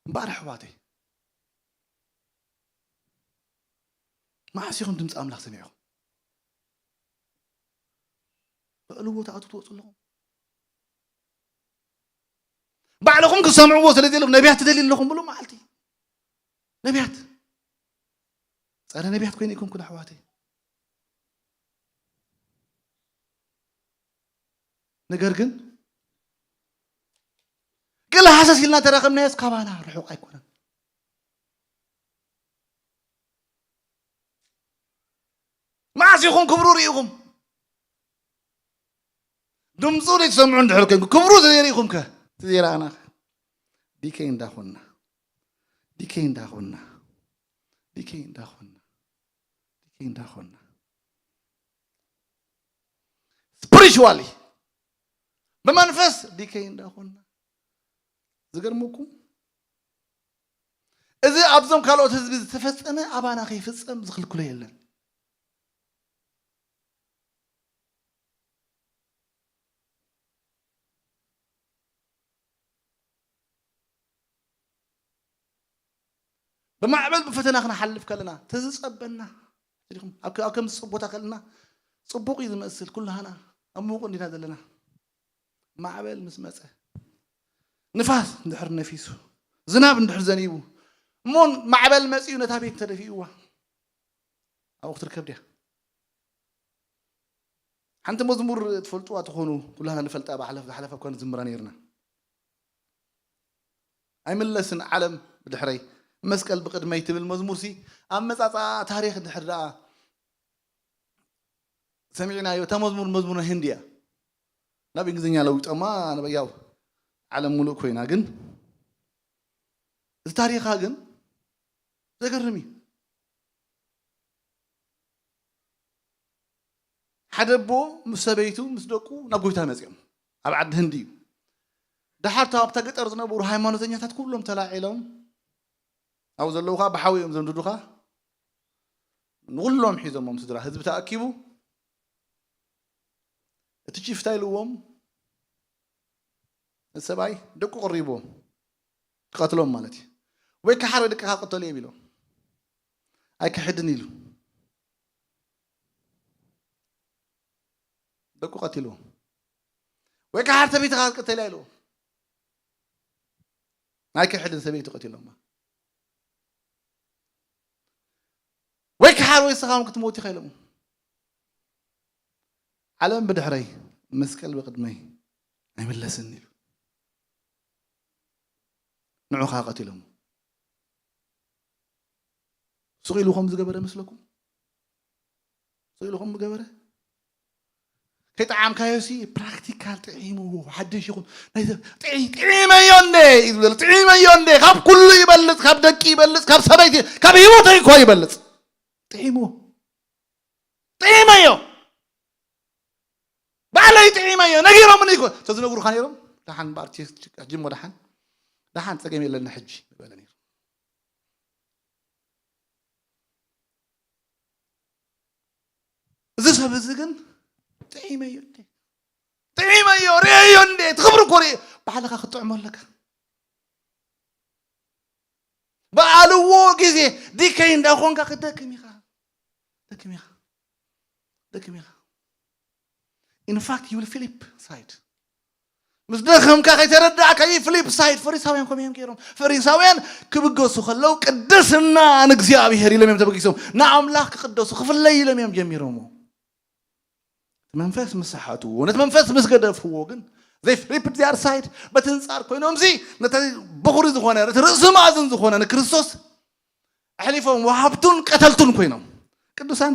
እምበኣር ኣሕዋተይ፣ መዓስ ኢኹም ድምፂ ኣምላኽ ሰሚዕኹም? ብዕልዎ ትኣትዉ ትወፁ ኣለኹም። ባዕልኹም ክሰምዕዎ ስለ ዘየለኩም ነቢያት ትደልዩ ኣለኹም ብሎ መዓልቲ። ነቢያት፣ ጸረ ነቢያት ኮይነ ይኮንኩን ኣሕዋተይ። ነገር ግን፣ ገለ ሃሰስ ኢልና ተራኸብናዮስ ካባና ርሑቕ ኣይኮነን። መዓስ ኢኹም ክብሩ ርኢኹም? ድምፁ ዘይትሰምዑ እንድሕር ኮንኩም፣ ክብሩ ዘይርኢኹም ከ? እቲ ዘይረኣና ከ? ዲከይ እንዳኾንና፣ ዲከይ እንዳኾንና፣ ዲከይ እንዳኾንና፣ ዲከይ እንዳኾንና፣ ስፕሪቹዋሊ፣ ብመንፈስ ዲከይ እንዳኾንና። ዝገርመኩም፣ እዚ ኣብዞም ካልኦት ህዝቢ ዝተፈጸመ ኣባና ከይፍጸም ዝኽልክሎ የለን። ብማዕበል ብፈተና ክንሓልፍ ከለና፣ ተዝጸበና፣ ኣብ ከ-፣ ኣብ ከምዚ ጽቡቕ ቦታ ከለና፣ ጽቡቕ እዩ ዝመስል፣ ኩላህና ኣብ ምዉቕ እንዲና ዘለና። ማዕበል ምስ መጸ፣ ንፋስ እንድሕር ነፊሱ፣ ዝናብ እንድሕር ዘኒቡ፣ እሞ ማዕበል መጺኡ ነታ ቤት ተደፊእዋ፣ ኣብኡ ክትርከብ ድያ? ሓንቲ መዝሙር ትፈልጥዋ ትኾኑ፣ ኩላህና ንፈልጣ፣ ብሓለፍ-፣ ዝሓለፈ እኳ ንዝምራ ነይርና። ኣይምለስን ዓለም ብድሕረይ፣ መስቀል ብቕድመይ ትብል መዝሙርሲ፣ ኣብ መጻጻ ታሪኽ ድሕር ደኣ ሰሚዕናዮ፣ እታ መዝሙር፣ መዝሙር ናይ ህንዲ እያ። ናብ እንግሊዝኛ ለዊጦማ፣ ናብ ያው ዓለም ሙሉእ ኮይና፣ ግን እቲ ታሪኻ ግን ዘገርም እዩ። ሓደ ኣቦ ምስ ሰበይቱ ምስ ደቁ ናብ ጎይታ መጺኦም። ኣብ ዓዲ ህንዲ እዩ። ደሓር እቶም ኣብታ ገጠር ዝነበሩ ሃይማኖተኛታት ኩሎም ተላዒሎም፣ ኣብኡ ዘለዉ ኸዓ ብሓዊ እዮም ዘንድዱኻ። ንኹሎም ሒዞሞም ስድራ ህዝቢ ተኣኪቡ፣ እቲ ቺፍ እንታይ ኢልዎም? እቲ ሰብኣይ ደቁ ቀሪብዎም፣ ክቐትሎም ማለት እዩ። ወይ ከሓር ወይ ደቅኻ ቅተሉ እዮም ኢሎም። ኣይክሕድን ኢሉ። ደቁ ቀቲልዎም። ወይ ከሓር ሰበይትኻ ክትቅተል እያ ኢልዎም። ኣይክሕድን፣ ሰበይቱ ቀቲሎማ። ወይ ከሓር ወይ ንስኻ እውን ክትሞት ኢኻ ኢሎሞ። ዓለም ብድሕረይ፣ መስቀል ብቕድመይ ኣይምለስን ኢሉ። ንዑ ኸዓ ቀቲሎሞ። ስቕ ኢሉ ከምኡ ዝገበረ መስለኩም? ስቕ ኢሉ ከምኡ ገበረ? ከይጠዓምካዮሲ ፕራክቲካል ጥዒምዎ፣ ሓድሽ ይኹን። ናይ ሰብ ጥዒ-፣ ጥዒመዮ እንዴ እዩ ዝብል፣ ጥዒመዮ እንዴ፣ ካብ ኩሉ ይበልጽ፣ ካብ ደቂ ይበልጽ፣ ካብ ሰበይቲ፣ ካብ ህይወተይ እኮ ይበልጽ። ጥዒምዎ። ጥዒመዮ። ባዕለይ ጥዒመዮ። ነጊሮምኒ እኮ። ተዝነግሩኻ ነይሮም፣ ደሓን እምበኣር፣ ቼ-፣ ሕጂ እሞ ደሓን፣ ደሓን ጸገም የለን ሕጂ፣ በለ ነይሩ። እዚ ሰብ እዚ ግን ጥዒመዮ እንዴ? ጥዒመዮ፣ ርእየዮ እንዴ? እቲ ክብሪ እኮ ርእየ-፣ ባዕልኻ ክትጥዕሞ ኣለካ። በኣልዎ ግዜ ዲከይ እንዳኾንካ ክትደክም ኢኻ። ደክም ኢኻ። ደክም ኢኻ። In fact, you will flip side. ምስ ደኸምካ ከይተረዳእካ ይፍሊፕ ሳይድ። ፈሪሳውያን ከምኡ እዮም ገይሮም። ፈሪሳውያን ክብገሱ ከለዉ ቅድስና ንእግዚኣብሔር ኢሎም እዮም ተበጊሶም። ንኣምላኽ ክቅደሱ ክፍለዩ ኢሎም እዮም ጀሚሮምዎ። እቲ መንፈስ ምስ ሰሓትዎ፣ ነቲ መንፈስ ምስ ገደፍዎ ግን they flipped their side። በቲ ኣንጻር ኮይኖም እዚ ነቲ ብኹሪ ዝኾነ፣ ነቲ ርእሲ ማእዝን ዝኾነ ንክርስቶስ ኣሕሊፎም ወሃብቱን ቀተልቱን ኮይኖም። ቅዱሳን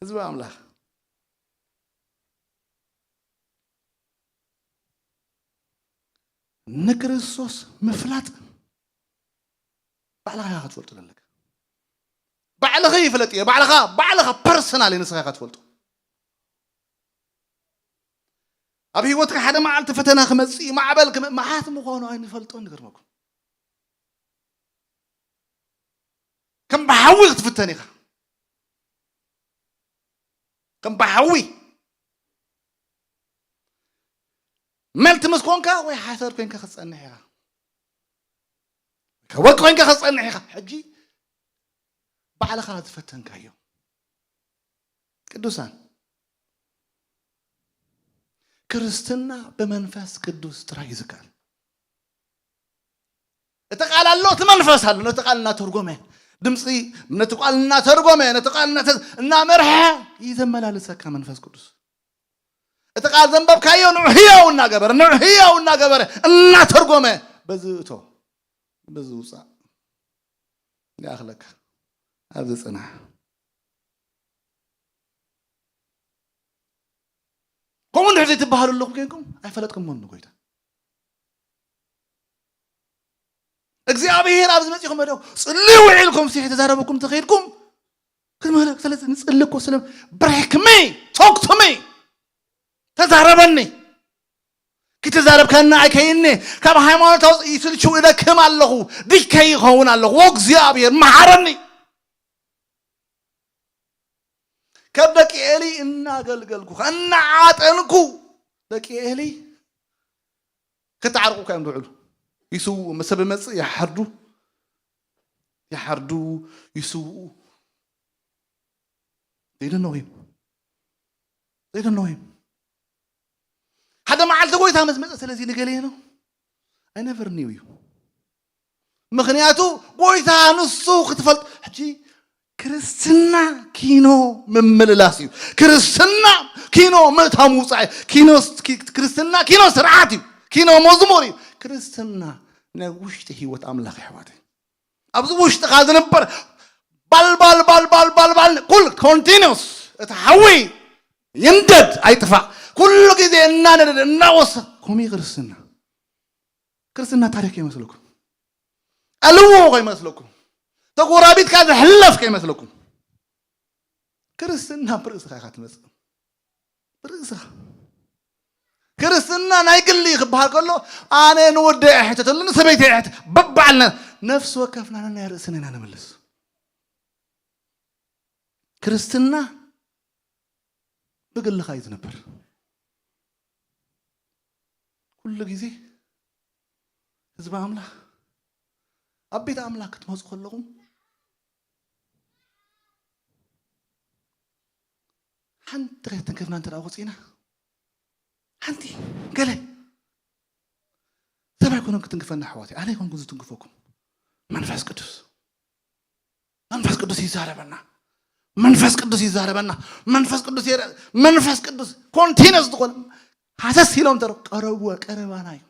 ህዝቢ ኣምላኽ ንክርስቶስ ምፍላጥ ባዕልኻ ኢኻ ክትፈልጦ ዘለካ። ባዕልኺ ይፍለጥ እየ፣ ባዕልኻ፣ ባዕልኻ ፐርሰናል ንስኻ ኢኻ ትፈልጦ። ኣብ ህይወትካ ሓደ መዓልቲ ፈተና ክመጽእ እዩ፣ ማዕበል ክመ-፣ መዓት ምዃኑ ኣይንፈልጦን ንገርመኩም። ከም ብሓዊ ክትፍተን ኢኻ። ከም ብሓዊ መልቲ ምስ ኮንካ ወይ ሓሰር ኮንካ ክትጸንሕ ኢኻ። ከወቅ ኮንካ ክትጸንሕ ኢኻ። ሕጂ ባዕልኻ ዝፈተንካዮ። ቅዱሳን፣ ክርስትና ብመንፈስ ቅዱስ ጥራይ እዩ ዝከኣል። እቲ ቃል ኣሎ፣ እቲ መንፈስ ኣሎ። ነቲ ቃል እናተርጎመ ድምፂ፣ ነቲ ቃል እናተርጎመ፣ ነቲ ቃል እናተ-፣ እናመርሐ እዩ ዘመላልሰካ መንፈስ ቅዱስ። እቲ ቃል ዘንበብካዮ ንዑ ህያው እናገበረ፣ ንዑ ህያው እናገበረ፣ እናተርጎመ፣ በዚ እቶ፣ በዚ ውፃእ፣ ይኣኽለካ፣ ኣብዚ ፅናሕ። ከምኡ እንድሕር ዘይትበሃሉ ኣለኹም ኮይንኩም ኣይፈለጥኩምዎን ንጎይታ። እግዚኣብሔር ኣብዚ መጺኹም መደው ጽልዩ ውዒልኩም ሲ ተዛረበኩም ተኸይድኩም ክትመለ። ስለዚ ንጽሊ እኮ ስለ break me, talk to me፣ ተዛረበኒ። ክተዛረብካና ኣይከይኒ። ካብ ሃይማኖት ኣውጽእ ይስልችው እደክም ኣለኹ፣ ድከይ ይኸውን ኣለኹ። ዎ እግዚኣብሔር መሃረኒ። ካብ ደቂ ኤሊ እናገልገልኩ እናዓጠንኩ ደቂ ኤሊ ክተዓርቁ እኳ እዮም ዝውዕሉ። ይስውኡ፣ ምስ ሰብ ይመጽእ ይሓርዱ፣ ይሓርዱ፣ ይስውኡ። They don't know him. They don't know him. ሓደ መዓልቲ ጎይታ ምስ መጸ ስለዚ ንገሌ ነው። I never knew you። ምኽንያቱ ጎይታ ንሱ ክትፈልጥ። ሕጂ ክርስትና ኪኖ ምምልላስ እዩ። ክርስትና ኪኖ ምእታ ምውጻእ እዩ። ኪኖ ስ-፣ ኪ-፣ ክርስትና ኪኖ ስርዓት እዩ። ኪኖ መዝሙር እዩ። ክርስትና ናይ ውሽጢ ህይወት ኣምላኽ፣ ኣሕዋተይ። ኣብዚ ውሽጥኻ ዝንበር ባልባል፣ ባልባል፣ ባልባል፣ ኩል ኮንቲኒስ፣ እቲ ሓዊ ይንደድ ኣይጥፋእ። ኩሉ ግዜ እናነደደ፣ እናወሰ-፣ ከምኡ እዩ ክርስትና። ክርስትና ታሪኽ ከይመስለኩም። ኣልዎ ከይመስለኩም። ተጎራቢትካ ዝሕለፍ ከይመስለኩም። ክርስትና ብርእስኻ ኢኻ ትመጽእ። ብርእስኻ። ክርስትና ናይ ግሊ ክበሃል ከሎ፣ ኣነ ንወደይ ኣይሕተተሉ፣ ንሰበይተይ ኣይሕተ-፣ በባዕልና ነፍሲ ወከፍና ነናይ ርእስና ኢና ንምልስ። ክርስትና ብግልኻ እዩ ዝነበር። ኩሉ ግዜ ህዝቢ ኣምላኽ ኣብ ቤት ኣምላኽ ክትመጹ ከለኹም ሓንቲ ከይተንከፍና እንተ ደኣ ወጺእና፣ ሓንቲ ገለ ሰብ ኣይኮነን ክትንክፈና ኣሕዋተይ፣ ኣነ ኣይኮንኩን ዝትንክፈኩም፣ መንፈስ ቅዱስ። መንፈስ ቅዱስ ይዛረበና። መንፈስ ቅዱስ ይዛረበና። መንፈስ ቅዱስ የረ-፣ መንፈስ ቅዱስ ኮንቲነስ ዝኾነ ሃሰስ ኢሎም ተረ-፣ ቀረብዎ፣ ቀረባና እዩ።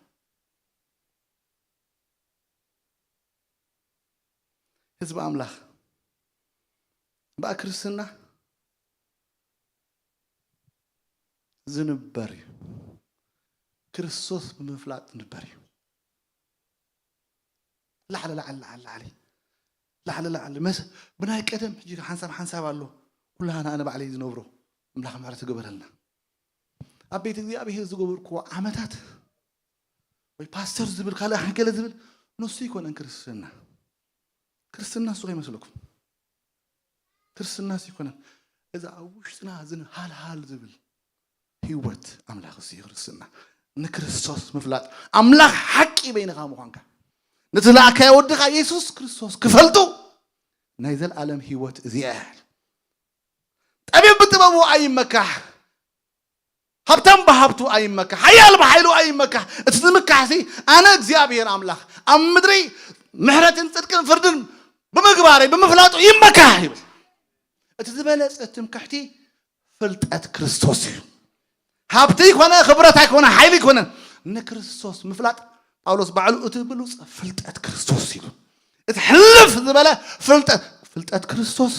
ህዝቢ ኣምላኽ ብኣ ክርስትና ዝንበር እዩ። ክርስቶስ ብምፍላጥ ዝንበር እዩ። ላዕሊ፣ ላዕሊ፣ ላዕሊ፣ ላዕሊ። ላዕሊ፣ ላዕሊ። መስ-፣ ብናይ ቀደም ሕጂ ሓንሳብ፣ ሓንሳብ ኣሎ። ኩላህና ኣነ ባዕለይ ዝነብሮ። ኣምላኽ ምሕረት ይግበረልና። ኣብ ቤት እግዚኣብሔር ዝገበርኩዎ ዓመታት ወይ ፓስተር ዝብል ካልእ ገለ ዝብል ንሱ ይኮነን ክርስትና። ክርስትና እሱ ከይመስለኩም። ክርስትና እሱ ይኮነን። እዚ ኣብ ውሽጥና ዝንሃልሃል ዝብል ህይወት ኣምላኽ እሱ እዩ ክርስትና። ንክርስቶስ ምፍላጥ፣ ኣምላኽ ሓቂ በይንኻ ምዃንካ፣ ነቲ ዝለኣካዮ ወድኻ የሱስ ክርስቶስ ክፈልጡ ናይ ዘልኣለም ህይወት እዚኣ እያ። ጠቢብ ብጥበቡ ኣይመካሕ። ሃብታም ብሃብቱ ኣይመካሕ፣ ሓያል ብሓይሉ ኣይመካሕ። እቲ ዝምካሕሲ ኣነ እግዚኣብሔር ኣምላኽ ኣብ ምድሪ ምሕረትን ጽድቅን ፍርድን ብምግባረይ ብምፍላጡ ይመካሕ ይብል። እቲ ዝበለጸ ትምክሕቲ ፍልጠት ክርስቶስ እዩ። ሃብቲ ኣይኮነ፣ ክብረት ኣይኮነ፣ ሓይሊ ኣይኮነ፣ ንክርስቶስ ምፍላጥ። ጳውሎስ ባዕሉ እቲ ብሉጽ ፍልጠት ክርስቶስ እዩ። እቲ ሕልፍ ዝበለ ፍልጠት፣ ፍልጠት ክርስቶስ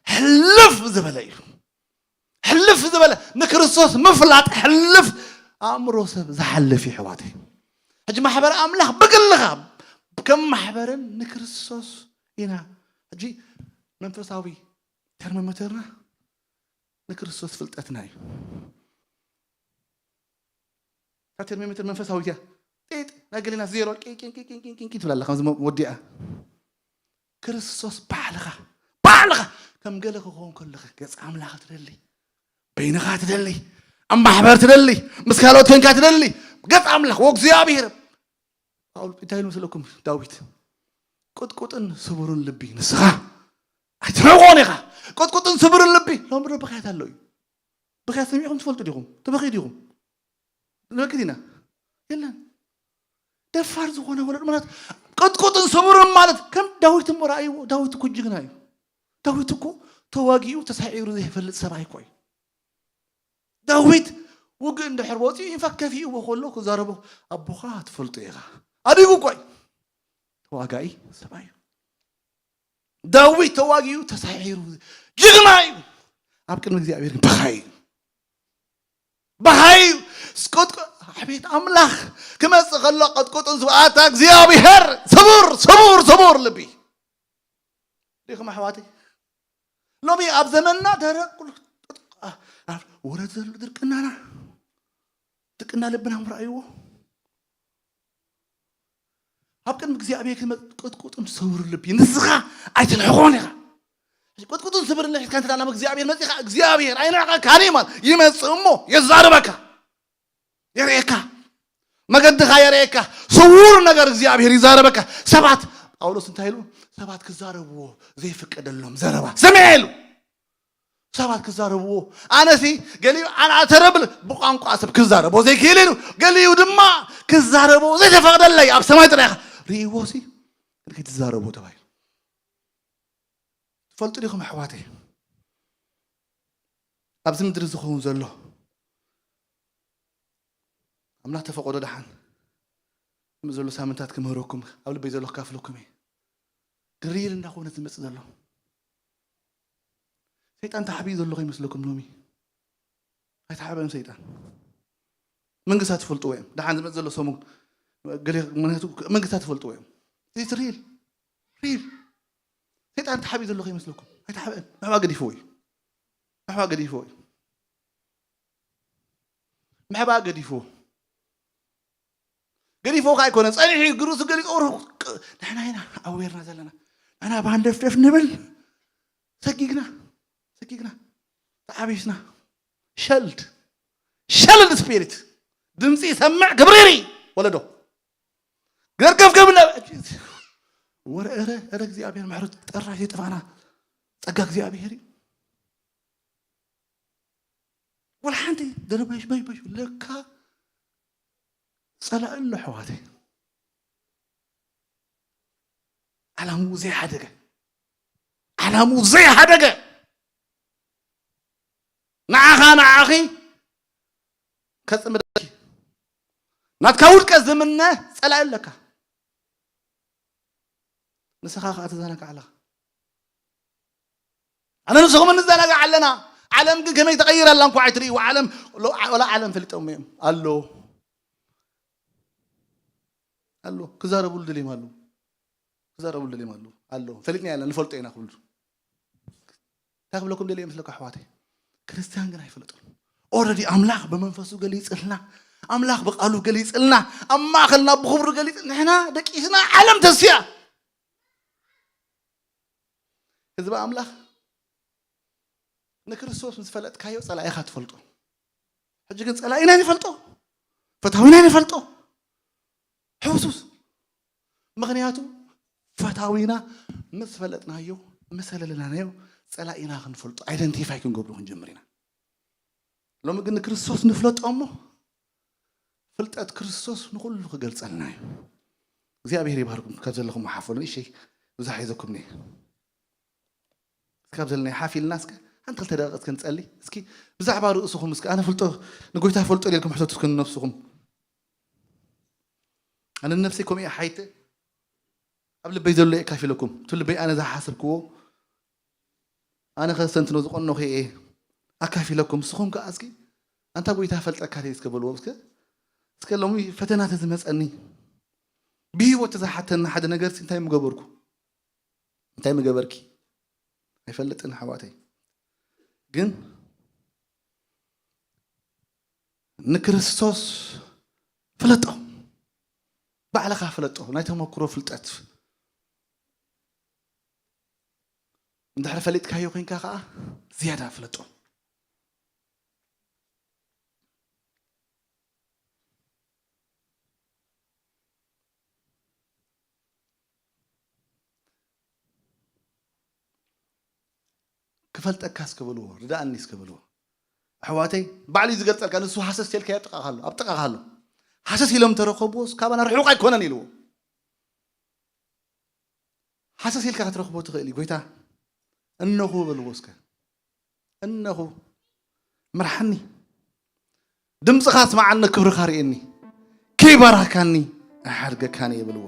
ሕልፍ ዝበለ እዩ። ሕልፍ ዝበለ ንክርስቶስ ምፍላጥ ሕልፍ ኣእምሮ ሰብ ዝሓልፍ እዩ ኣሕዋተይ። ሕጂ ማሕበር ኣምላኽ ብግልኻ ከም ማሕበርን ንክርስቶስ ኢና። ሕጂ መንፈሳዊ ተርሞሜተርና ንክርስቶስ ፍልጠትና እዩ። እታ ተርሞሜተር መንፈሳዊት እያ። ጢጥ ናይ ገሌና ዜሮ ቂንቂንቂንቂንቂንቂ ትብላ ኣላ ከምዚ ወዲኣ። ክርስቶስ ባዕልኻ ባዕልኻ ከም ገለ ክኸውን ከለኻ ገጽ ኣምላኽ ትደሊ፣ በይንኻ ትደሊ፣ ኣብ ማሕበር ትደሊ፣ ምስ ካልኦት ኮንካ ትደሊ፣ ገጽ ኣምላኽ ወእግዚኣብሔር። ጳውል እንታይ ኢሉ መስለኩም ዳዊት? ቅጥቁጥን ስቡርን ልቢ ንስኻ ኣይትንዕቆን ኢኻ። ቅጥቁጥን ስቡርን ልቢ ሎም ብሮ ብኽያት ኣሎ እዩ። ብኽያት ሰሚዕኹም ትፈልጡ ዲኹም? ትበኺ ዲኹም? ንበኪ ዲና? የለን። ደፋር ዝኾነ ወለድ ማለት ቅጥቁጥን ስቡርን ማለት ከም ዳዊት እሞ ረኣይዎ። ዳዊት እኮ ጅግና እዩ። ዳዊት እኮ ተዋጊኡ ተሳዒሩ ዘይፈልጥ ሰብኣይ እኮ እዩ። ዳዊት ውግእ እንድሕር ወፂኡ ኢንፋክት ከፊእዎ ከሎ ክዛረቦ ኣቦኻ ትፈልጦ ኢኻ። ኣዲጉ እኮ እዩ። ተዋጋኢ ሰብኣይ እዩ። ዳዊት ተዋጊኡ ተሳሒሩ ጅግና እዩ። ኣብ ቅድሚ እግዚኣብሔር ግን በኻይ እዩ። በኻይ እዩ። ስቆጥቆ ኣቤት ኣምላኽ ክመጽእ ከሎ ቀጥቁጥን ዝብኣታ እግዚኣብሔር ስቡር ስቡር ስቡር ልቢ ዲኹም ኣሕዋተይ? ሎሚ ኣብ ዘመንና ደረቅ ኩሉ ወረት ዘሎ ድርቅናና ድርቅና ልብና ምርኣይዎ ኣብ ቅድሚ እግዚኣብሔር ክመ ቅጥቁጥን ሰውር ልቢ ንስኻ ኣይትንሕኾን ኢኻ። ቅጥቁጥን ስብር ልሒትካ እንተ ናብ እግዚኣብሔር መጺኻ እግዚኣብሔር ኣይንዕቐካን እዩ ማለት ይመጽእ እሞ የዛርበካ የርእየካ መገድኻ የርእየካ ስውር ነገር እግዚኣብሔር ይዛረበካ። ሰባት ጳውሎስ እንታይ ኢሉ ሰባት ክዛረብዎ ዘይፍቀደሎም ዘረባ ስምዕ ኢሉ ሰባት ክዛረብዎ ኣነሲ ገሊኡ ኣና ተረብል ብቋንቋ ሰብ ክዛረቦ ዘይክእል ኢሉ ገሊኡ ድማ ክዛረቦ ዘይተፈቅደለይ ኣብ ሰማይ ጥራይ ርእይዎ ሲ ክትዛረቦ ተባሂሉ ትፈልጡ ዲኹም ኣሕዋተይ ኣብዚ ምድሪ ዝኸውን ዘሎ ኣምላኽ ተፈቀዶ ደሓን ከም ዘሎ ሳምንታት ክምህረኩም ኣብ ልበይ ዘሎ ክካፍለኩም እየ ግርይል እንዳኾነ ዝመፅእ ዘሎ ሰይጣን ተሓቢኡ ዘሎ ከይመስለኩም ሎሚ ኣይተሓበን ሰይጣን መንግስታት ትፈልጥዎ እዮም ደሓን ዝመፅ ዘሎ ሰሙን መንግስታት ትፈልጥዎ እዮም ሪል ሪል ሰይጣን ተሓቢኡ ዘሎ ከይመስለኩም ኣይተሓበን ምሕባ ገዲፍዎ እዩ ምሕባ ገዲፍዎ እዩ ምሕባ ገዲፍዎ ገዲፍዎ ከዓ ኣይኮነን ፀኒሑ ግሩሱ ገሊፆ ንሕና ኢና ኣዌርና ዘለና ንሕና ባንደፍደፍ ንብል ሰጊግና ሰጊግና ተዓቢስና ሸልድ ሸልድ ስፒሪት ድምፂ ይሰምዕ ክብሪሪ ወለዶ ገርገፍገብ ወረ ረ ረ እግዚኣብሔር ምሕረት ጠራሽ ይጥፋና ፀጋ እግዚኣብሔር እዩ ወላ ሓንቲ ደረባሽ ባሽ ባሽ ለካ ጸላኢ ኣሎ ኣሕዋተይ ዓላምኡ ዘይሓደገ ዓላምኡ ዘይሓደገ ንዓኻ ንዓኺ ከጽምደኪ ናትካ ውድቀት ዝምነ ጸላኢ ኣለካ ንስኻ ከዓ ትዘናጋዕ ኣለኻ ኣነ ንስኹም ንዘናጋዕ ኣለና ዓለም ግን ከመይ ተቐይር ኣላ እንኳ ኣይትርእይዎ ዓለም ወላ ዓለም ፈሊጦም እዮም ኣሎ ኣሎ ክዛረብሉ ደልዮም ኣሎ ክዛረብሉ ደልዮም ኣሎ ኣሎ ፈሊጥና ያለ ንፈልጦ ኢና ክብሉ እንታይ ክብለኩም ደልየ ምስለካ ኣሕዋተይ ክርስቲያን ግን ኣይፈለጦም ኦረዲ ኣምላኽ ብመንፈሱ ገሊጽልና ኣምላኽ ብቃሉ ገሊጽልና ኣብ ማእኸልና ብክብሩ ገሊጽ ንሕና ደቂስና ዓለም ተስያ ህዝቢ ኣምላኽ ንክርስቶስ ምስ ፈለጥካዮ ጸላኢኻ ትፈልጦ ሕጂ ግን ጸላኢና ንፈልጦ ፈታዊና ንፈልጦ ሕውሱስ ምኽንያቱ ፈታዊና ምስ ፈለጥናዮ ምስ ፈለለናዮ ጸላኢና ክንፈልጦ ኣይደንቲፋይ ክንገብሮ ክንጀምር ኢና ሎሚ ግን ንክርስቶስ ንፍለጦ እሞ፣ ፍልጠት ክርስቶስ ንኹሉ ክገልጸልና እዩ። እግዚኣብሔር ይባርኩም። ካብ ዘለኹም ሓፈሉ፣ እሺ፣ ብዙሕ ሒዘኩም እየ። እስካብ ዘለና ሓፍ ኢልና እስከ ሓንቲ ክልተ ደቂቕ እስከ ንጸሊ። እስኪ ብዛዕባ ርእስኹም እስከ ኣነ ፍልጦ፣ ንጎይታ ፈልጦ ኢልኩም ሕተቱ እስከ ንነብስኹም። ኣነ ንነብሰይ ከምኡ እየ ሓይተ፣ ኣብ ልበይ ዘሎ እየ ኣካፊለኩም። እቲ ልበይ ኣነ ዝሓሰብክዎ፣ ኣነ ከስተንትኖ ዝቐነኹ እየ ኣካፊለኩም። ንስኹም ከኣ እስኪ ኣንታ ጎይታ ፈልጠካ ድየ እስከ በልዎ እስከ። እስከ ሎሚ ፈተና ተዝመጸኒ፣ ብህይወት ተዝሓተኒ ሓደ ነገር ሲ እንታይ ምገበርኩ? እንታይ ምገበርኪ? ኣይፈልጥን ኣሕዋተይ። ግን ንክርስቶስ ፍለጦ፣ ባዕልኻ ፍለጦ፣ ናይ ተመክሮ ፍልጠት። እንድሕር ፈሊጥካዮ ኮይንካ ከኣ ዝያዳ ፍለጦ። ክፈልጠካ እስከ በልዎ፣ ርድኣኒ እስከ በልዎ። ኣሕዋተይ፣ ባዕሉ እዩ ዝገልጸልካ። ንሱ ሃሰስ ኢልካዮ ኣብ ጥቓኻ ኣሎ፣ ኣብ ጥቓኻ ኣሎ። ሃሰስ ኢሎም ተረኸብዎስ ካባና ርሑቕ ኣይኮነን ኢልዎ። ሃሰስ ኢልካ ክትረኽቦ ትኽእል እዩ። ጎይታ እነኹ በልዎ እስከ። እነኹ ምርሓኒ፣ ድምፅኻ ስምዓኒ፣ ክብርኻ ርእየኒ፣ ከይባራህካኒ ኣይሓድገካን እየ በልዎ።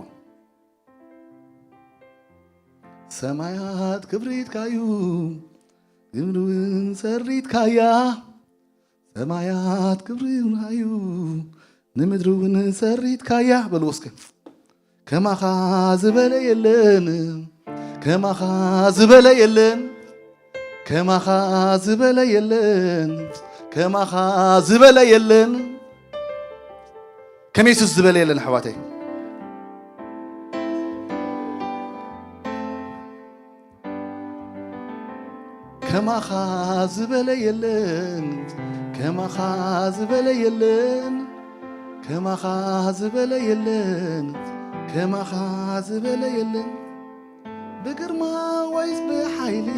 ሰማያት ክብሪትካዩ፣ ግምሪ እውን ሰሪትካያ። ሰማያት ክብሪ እዩ፣ ንምድሪ እውን ሰሪትካያ በልዎ እስከ። ከማኻ ዝበለ የለን፣ ከማኻ ዝበለ የለን፣ ከማኻ ዝበለ የለን፣ ከማኻ ዝበለ የለን። ከም የሱስ ዝበለ የለን ኣሕዋተይ። ከማኻ ዝበለ የለን፣ ከማኻ ዝበለ የለን፣ ከማኻ ዝበለ የለን፣ ከማኻ ዝበለ የለን። ብግርማ ወይስ ብሓይሊ?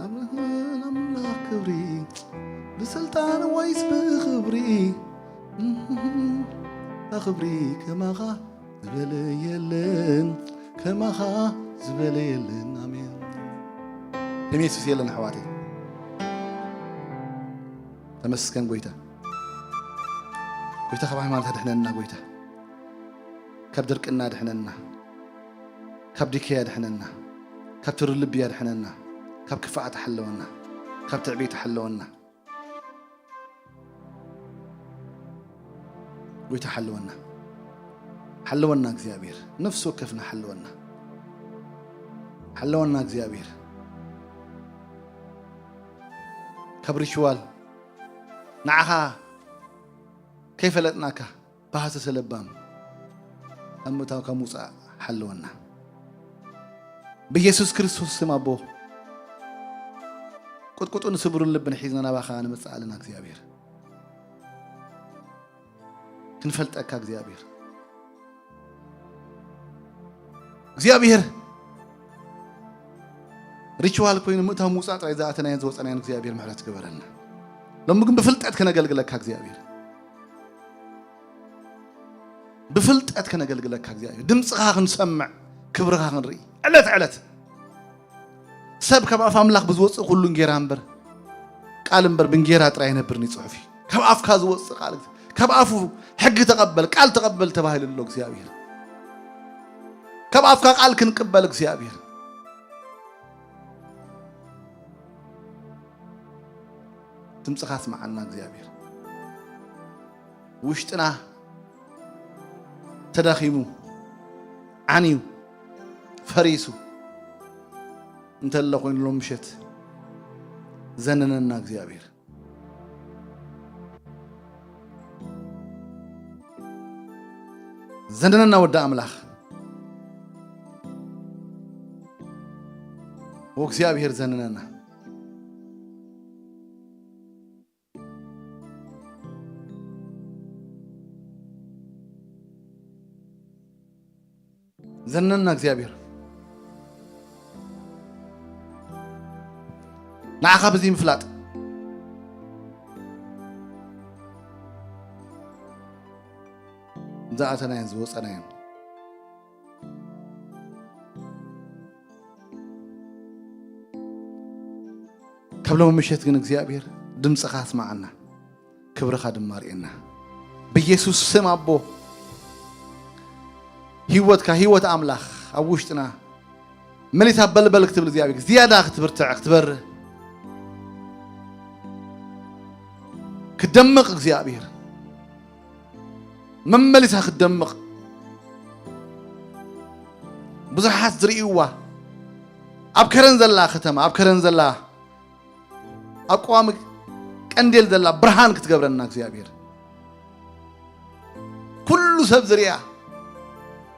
ኣብ ኣምላኽ ክብሪ። ብስልጣን ወይስ ብኽብሪ? ብኽብሪ ከማኻ ዝበለ የለን፣ ከማኻ ዝበለ የለን። ኣሜን። ከም የሱስ የለን ኣሕዋተይ። ተመስገን ጎይታ። ጎይታ ካብ ሃይማኖት ኣድሕነና ጎይታ። ካብ ድርቅና ኣድሕነና። ካብ ዲከይ ኣድሕነና። ካብ ትሩር ልቢ ኣድሕነና። ካብ ክፍኣት ሓለወና። ካብ ትዕቢት ሓለወና። ጎይታ ሓለወና። ሓለወና እግዚኣብሔር። ነፍሲ ወከፍና ሓለወና። ሓለወና እግዚኣብሔር። ካብ ሪችዋል ንዓኻ ከይፈለጥናካ ብሃሰሰ ለባም ካብ ምእታው ካብ ምውፃእ ሓለወና። ብየሱስ ክርስቶስ ስም ኣቦ፣ ቁጥቁጡን ስብሩን ልብን ሒዝና ናባኻ ንምጽእ ኣለና እግዚኣብሔር። ክንፈልጠካ እግዚኣብሔር። እግዚኣብሔር ሪችዋል ኮይኑ ምእታው ምውጻእ ጥራይ ዝኣተናዮን ዝወጸናዮን እግዚኣብሔር ምሕረት ግበረልና። ሎሚ ግን ብፍልጠት ክነገልግለካ እግዚኣብሔር። ብፍልጠት ክነገልግለካ እግዚኣብሔር። ድምፅኻ ክንሰምዕ፣ ክብርኻ ክንርኢ። ዕለት ዕለት ሰብ ካብ ኣፍ ኣምላኽ ብዝወፅእ ኩሉ እንጌራ እምበር፣ ቃል እምበር ብእንጌራ ጥራይ ኣይነብርን እዩ ጽሑፍ እዩ። ካብ ኣፍካ ዝወፅእ ቃል፣ ካብ ኣፉ ሕጊ ተቐበል፣ ቃል ተቐበል ተባሂሉ ኣሎ እግዚኣብሔር። ካብ ኣፍካ ቃል ክንቅበል እግዚኣብሔር። ድምፅኻ ስምዓና እግዚኣብሔር። ውሽጥና ተዳኺሙ፣ ዓንዩ፣ ፈሪሱ እንተሎ ኮይኑ ሎም ምሸት ዘንነና እግዚኣብሔር። ዘንነና ወዲ ኣምላኽ። ወእግዚኣብሔር ዘንነና። ዘንነና እግዚኣብሔር። ንዓኻ ብዚ ምፍላጥ፣ ዝኣተናዮን ዝወፀናዮን። ካብ ሎሚ ምሸት ግን እግዚኣብሔር ድምፅኻ ኣስማዓና፣ ክብርኻ ድማ ርእየና። ብኢየሱስ ስም ኣቦ፣ ህይወትካ፣ ህይወት ኣምላኽ ኣብ ውሽጥና መሊሳ በልበል ክትብል እግዚኣብሔር፣ ዝያዳ ክትብርትዕ፣ ክትበርህ፣ ክደምቕ እግዚኣብሔር፣ መመሊሳ ክትደምቕ። ብዙሓት ዝርእይዋ ኣብ ከረን ዘላ ከተማ፣ ኣብ ከረን ዘላ ኣብ ቀዋሚ ቀንዴል ዘላ ብርሃን ክትገብረና እግዚኣብሔር። ኩሉ ሰብ ዝርእያ፣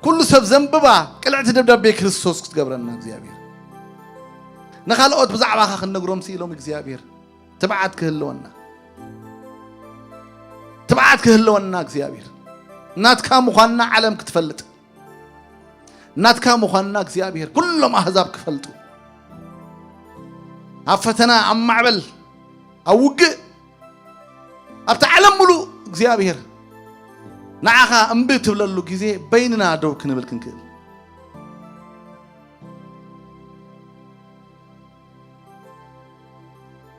ኩሉ ሰብ ዘንብባ ቅልዕቲ ደብዳቤ ክርስቶስ ክትገብረና እግዚኣብሔር። ንኻልኦት ብዛዕባኻ ክንነግሮም ስኢሎም እግዚኣብሔር። ትብዓት ክህልወና፣ ትብዓት ክህልወና እግዚኣብሔር። ናትካ ምዃንና ዓለም ክትፈልጥ፣ ናትካ ምዃንና እግዚኣብሔር ኩሎም ኣህዛብ ክፈልጡ፣ ኣብ ፈተና፣ ኣብ ማዕበል፣ ኣብ ውግእ፣ ኣብቲ ዓለም ሙሉእ እግዚኣብሔር ንዓኻ እምቢ ትብለሉ ግዜ በይንና ደው ክንብል ክንክእል።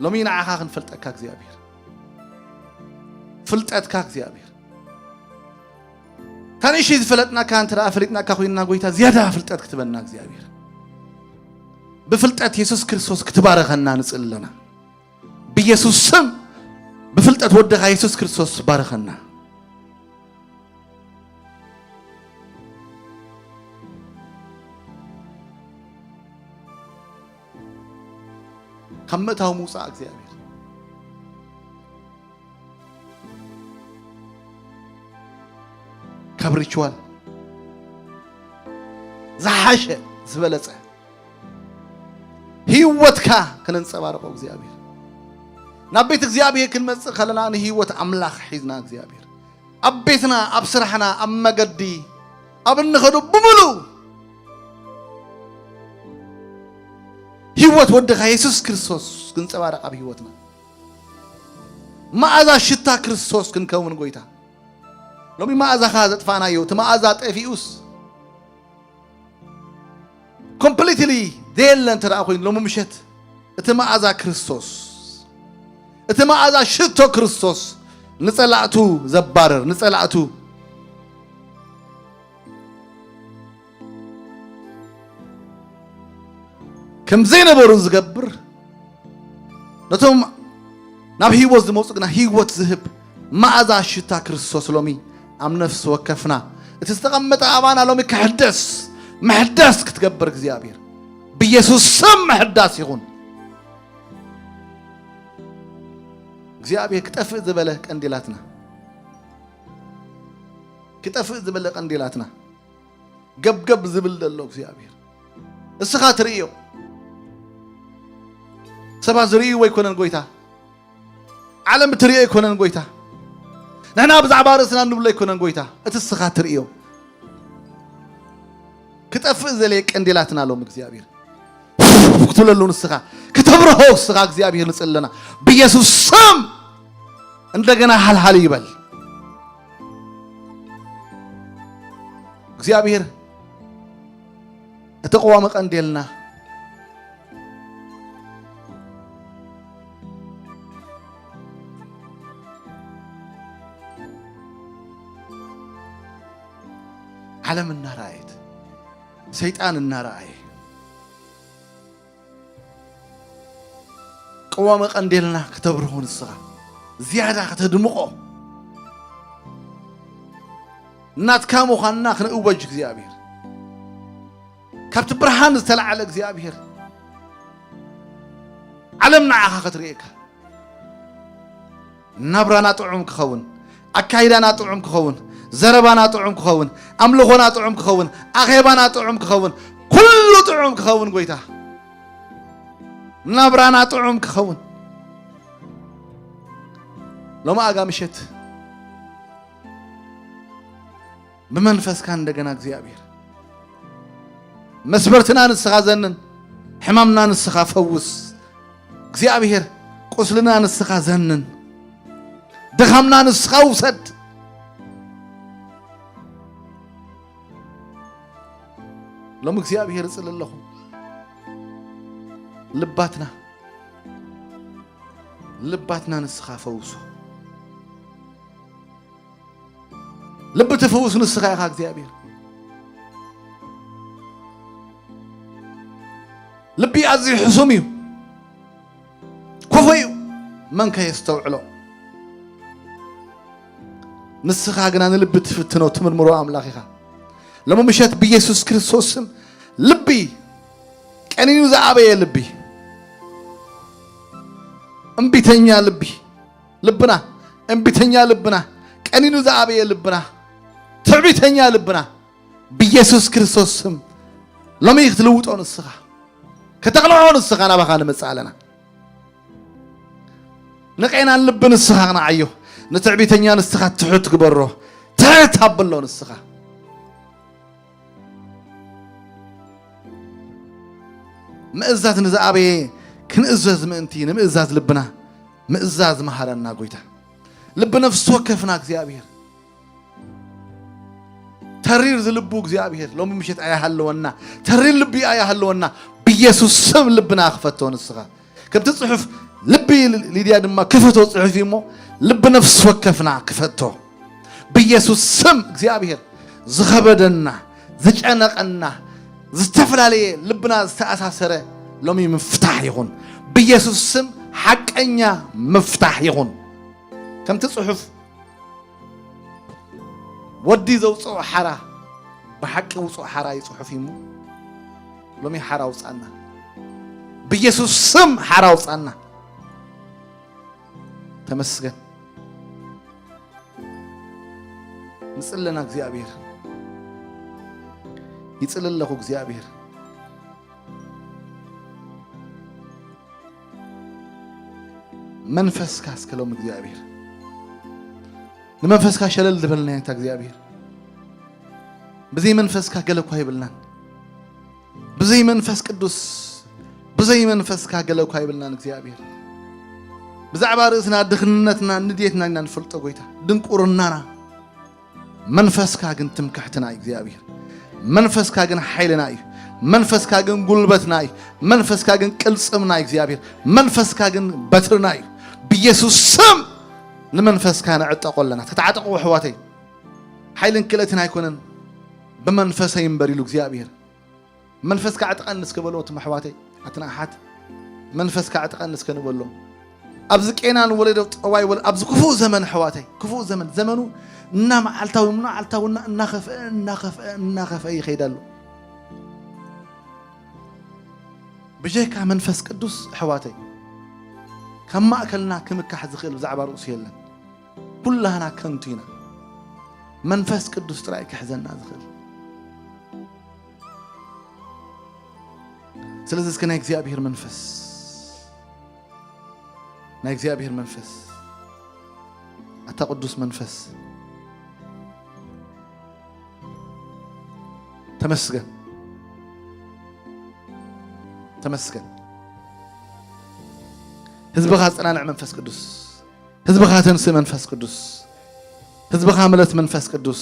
ሎሚ ንዓኻ ክንፈልጠካ እግዚኣብሔር፣ ፍልጠትካ እግዚኣብሔር። ታንእሽተይ ዝፈለጥናካ እንተ ደኣ ፈሊጥናካ ኮይንና፣ ጎይታ ዝያዳ ፍልጠት ክትበና እግዚኣብሔር። ብፍልጠት የሱስ ክርስቶስ ክትባረኸና ንጽሊ ኣለና። ብየሱስ ስም፣ ብፍልጠት ወድኻ የሱስ ክርስቶስ ባረኸና። ካብ ምእታው ምውጻእ እግዚኣብሔር። ካብ ሪችዋል ዝሓሸ ዝበለጸ ህይወትካ ከነንጸባርቆ እግዚኣብሔር። ናብ ቤት እግዚኣብሔር ክንመጽእ ከለና ንህይወት ኣምላኽ ሒዝና እግዚኣብሔር ኣብ ቤትና፣ ኣብ ስራሕና፣ ኣብ መገዲ፣ ኣብ እንኸዶ ብምሉእ ህይወት ወድኻ የሱስ ክርስቶስ ክንጸባርቕ ኣብ ህይወትና መኣዛ ሽታ ክርስቶስ ክንከውን ጎይታ። ሎሚ መኣዛኻ ዘጥፋናዮ፣ እቲ መኣዛ ጠፊኡስ ኮምፕሊትሊ ዘየለ እንተ ደኣ ኮይኑ፣ ሎሚ ምሸት እቲ መኣዛ ክርስቶስ፣ እቲ መኣዛ ሽቶ ክርስቶስ ንጸላእቱ ዘባርር፣ ንጸላእቱ ከም ዘይነበሩ ዝገብር፣ ነቶም ናብ ህይወት ዝመጹ ግና ህይወት ዝህብ መኣዛ ሽታ ክርስቶስ ሎሚ ኣብ ነፍሲ ወከፍና እቲ ዝተቐመጠ ኣባና ሎሚ ክሕደስ፣ ምሕዳስ ክትገብር እግዚኣብሔር ብኢየሱስ ስም ምሕዳስ ይኹን። እግዚኣብሔር ክጠፍእ ዝበለ ቀንዲላትና፣ ክጠፍእ ዝበለ ቀንዲላትና ገብገብ ዝብል ዘሎ እግዚኣብሔር እስኻ ትርእዮ። ሰባት ዝርእይዎ ኣይኮነን ጎይታ፣ ዓለም እትርእዮ ኣይኮነን ጎይታ፣ ንሕና ብዛዕባ ርእስና እንብሎ ኣይኮነን ጎይታ፣ እቲ እስኻ ትርእዮ። ክጠፍእ ዘለ ቀንዲላትና ሎም እግዚኣብሔር ክትብለሉ ንስኻ፣ ክተብርሆ ንስኻ እግዚኣብሔር ንጽለና ብኢየሱስ ስም። እንደገና ሃልሃል ይበል እግዚኣብሔር። እቲ ቅዋሚ ቀንዴልና ዓለም እናረኣየት፣ ሰይጣን እናረኣየ፣ ቅዋሚ ቀንዴልና ክተብርሆ ንስኻ፣ ዝያዳ ከተድምቖ፣ ናትካ ምዃንና ክንእወጅ እግዚኣብሔር፣ ካብቲ ብርሃን ዝተላዕለ እግዚኣብሔር፣ ዓለም ንዓኻ ክትርእየካ፣ ናብራና ጥዑም ክኸውን፣ ኣካይዳና ጥዑም ክኸውን፣ ዘረባና ጥዑም ክኸውን፣ ኣምልኾና ጥዑም ክኸውን፣ ኣኼባና ጥዑም ክኸውን፣ ኩሉ ጥዑም ክኸውን፣ ጎይታ ናብራና ጥዑም ክኸውን። ሎሚ ኣጋ ምሸት ብመንፈስካ እንደገና እግዚኣብሔር መስበርትና ንስኻ ዘንን፣ ሕማምና ንስኻ ፈውስ። እግዚኣብሔር ቁስልና ንስኻ ዘንን፣ ድኻምና ንስኻ ውሰድ። ሎም እግዚኣብሔር እጽሊ ኣለኹ። ልባትና፣ ልባትና ንስኻ ፈውሶ። ልቢ ትፍውስ ንስኻ ኢኻ እግዚኣብሔር። ልቢ ኣዝዩ ሕሱም እዩ፣ ክፉእ እዩ፣ መን ከ የስተውዕሎ? ንስኻ ግና ንልቢ ትፍትኖ ትምርምሮ ኣምላኽ ኢኻ። ሎሚ ምሸት ብኢየሱስ ክርስቶስ ስም ልቢ ቀኒኑ ዝኣበየ ልቢ፣ እምቢተኛ ልቢ፣ ልብና እምቢተኛ ልብና፣ ቀኒኑ ዝኣበየ ልብና፣ ትዕቢተኛ ልብና ብኢየሱስ ክርስቶስ ስም ሎሚ ክትልውጦ ንስኻ፣ ከተቕልዖ ንስኻ ናባኻ ንመጽእ ኣለና። ንቐይናን ልቢ ንስኻ ኣቕንዓዮ። ንትዕቢተኛ ንስኻ ትሑት ግበሮ። ትሕት ኣብሎ ንስኻ። ምእዛዝ ንዝኣበየ ክንእዘዝ ምእንቲ ንምእዛዝ ልብና ምእዛዝ መሃረና ጎይታ። ልቢ ነፍሲ ወከፍና እግዚኣብሔር ተሪር ዝልቡ እግዚኣብሔር ሎሚ ምሸት ኣያሃለወና። ተሪር ልቢ ኣያሃለወና። ብኢየሱስ ስም ልብና ክፈቶ ንስኻ። ከምቲ ጽሑፍ ልቢ ሊድያ ድማ ክፈቶ ጽሑፍ እዩ እሞ ልቢ ነፍሲ ወከፍና ክፈቶ። ብኢየሱስ ስም እግዚኣብሔር ዝኸበደና፣ ዝጨነቐና፣ ዝተፈላለየ ልብና ዝተኣሳሰረ ሎሚ ምፍታሕ ይኹን። ብኢየሱስ ስም ሓቀኛ ምፍታሕ ይኹን። ከምቲ ጽሑፍ ወዲ ዘውፅኦ ሓራ ብሓቂ ውፁእ ሓራ እዩ ጽሑፍ እሞ ሎሚ ሓራ ውፃና። ብኢየሱስ ስም ሓራ ውፃና። ተመስገን። ንጽለና እግዚኣብሔር። ይጽሊ ኣለኹ እግዚኣብሔር። መንፈስካ እስከ ሎም እግዚኣብሔር። ንመንፈስካ ሸለል ዝበልና እታ እግዚኣብሔር። ብዘይ መንፈስካ ገለ እኳ ይብልናን። ብዘይ መንፈስ ቅዱስ፣ ብዘይ መንፈስካ ገለ እኳ ይብልናን እግዚኣብሔር። ብዛዕባ ርእስና፣ ድኽነትና፣ ንድየትና ኢና ንፈልጦ ጎይታ። ድንቁርናና። መንፈስካ ግን ትምክሕትና እዩ እግዚኣብሔር። መንፈስካ ግን ሓይልና እዩ። መንፈስካ ግን ጉልበትና እዩ። መንፈስካ ግን ቅልጽምና እዩ እግዚኣብሔር። መንፈስካ ግን በትርና እዩ። ብኢየሱስ ስም ንመንፈስካ ንዕጠቆ ኣለና። ተተዓጠቁ ኣሕዋተይ። ሓይልን ክእለትን ኣይኮነን፣ ብመንፈሰይ እምበር ኢሉ እግዚኣብሔር። መንፈስካ ዕጠቐኒ እስከ በሎ እቶም ኣሕዋተይ፣ ኣትን ኣሓት። መንፈስካ ዕጠቐኒ እስከ ንበሎ። ኣብዚ ቄናን ወለዶ ጠዋይ ወለ-፣ ኣብዚ ክፉእ ዘመን ኣሕዋተይ፣ ክፉእ ዘመን፣ ዘመኑ እና መዓልታዊ፣ መዓልታዊ እና-፣ እናኸፍአ፣ እናኸፍአ፣ እናኸፍአ ይኸይድ ኣሎ። ብጀካ መንፈስ ቅዱስ ኣሕዋተይ፣ ካብ ማእከልና ክምካሕ ዝኽእል ብዛዕባ ርእሱ የለን። ኩላህና ከንቱ ኢና። መንፈስ ቅዱስ ጥራይ ክሕዘና ዝኽእል። ስለዚ እስከ ናይ እግዚኣብሔር መንፈስ፣ ናይ እግዚኣብሔር መንፈስ፣ ኣታ ቅዱስ መንፈስ፣ ተመስገን፣ ተመስገን። ህዝብኻ ኣጸናንዕ መንፈስ ቅዱስ። ህዝብኻ ተንስእ መንፈስ ቅዱስ። ህዝብኻ ምለስ መንፈስ ቅዱስ።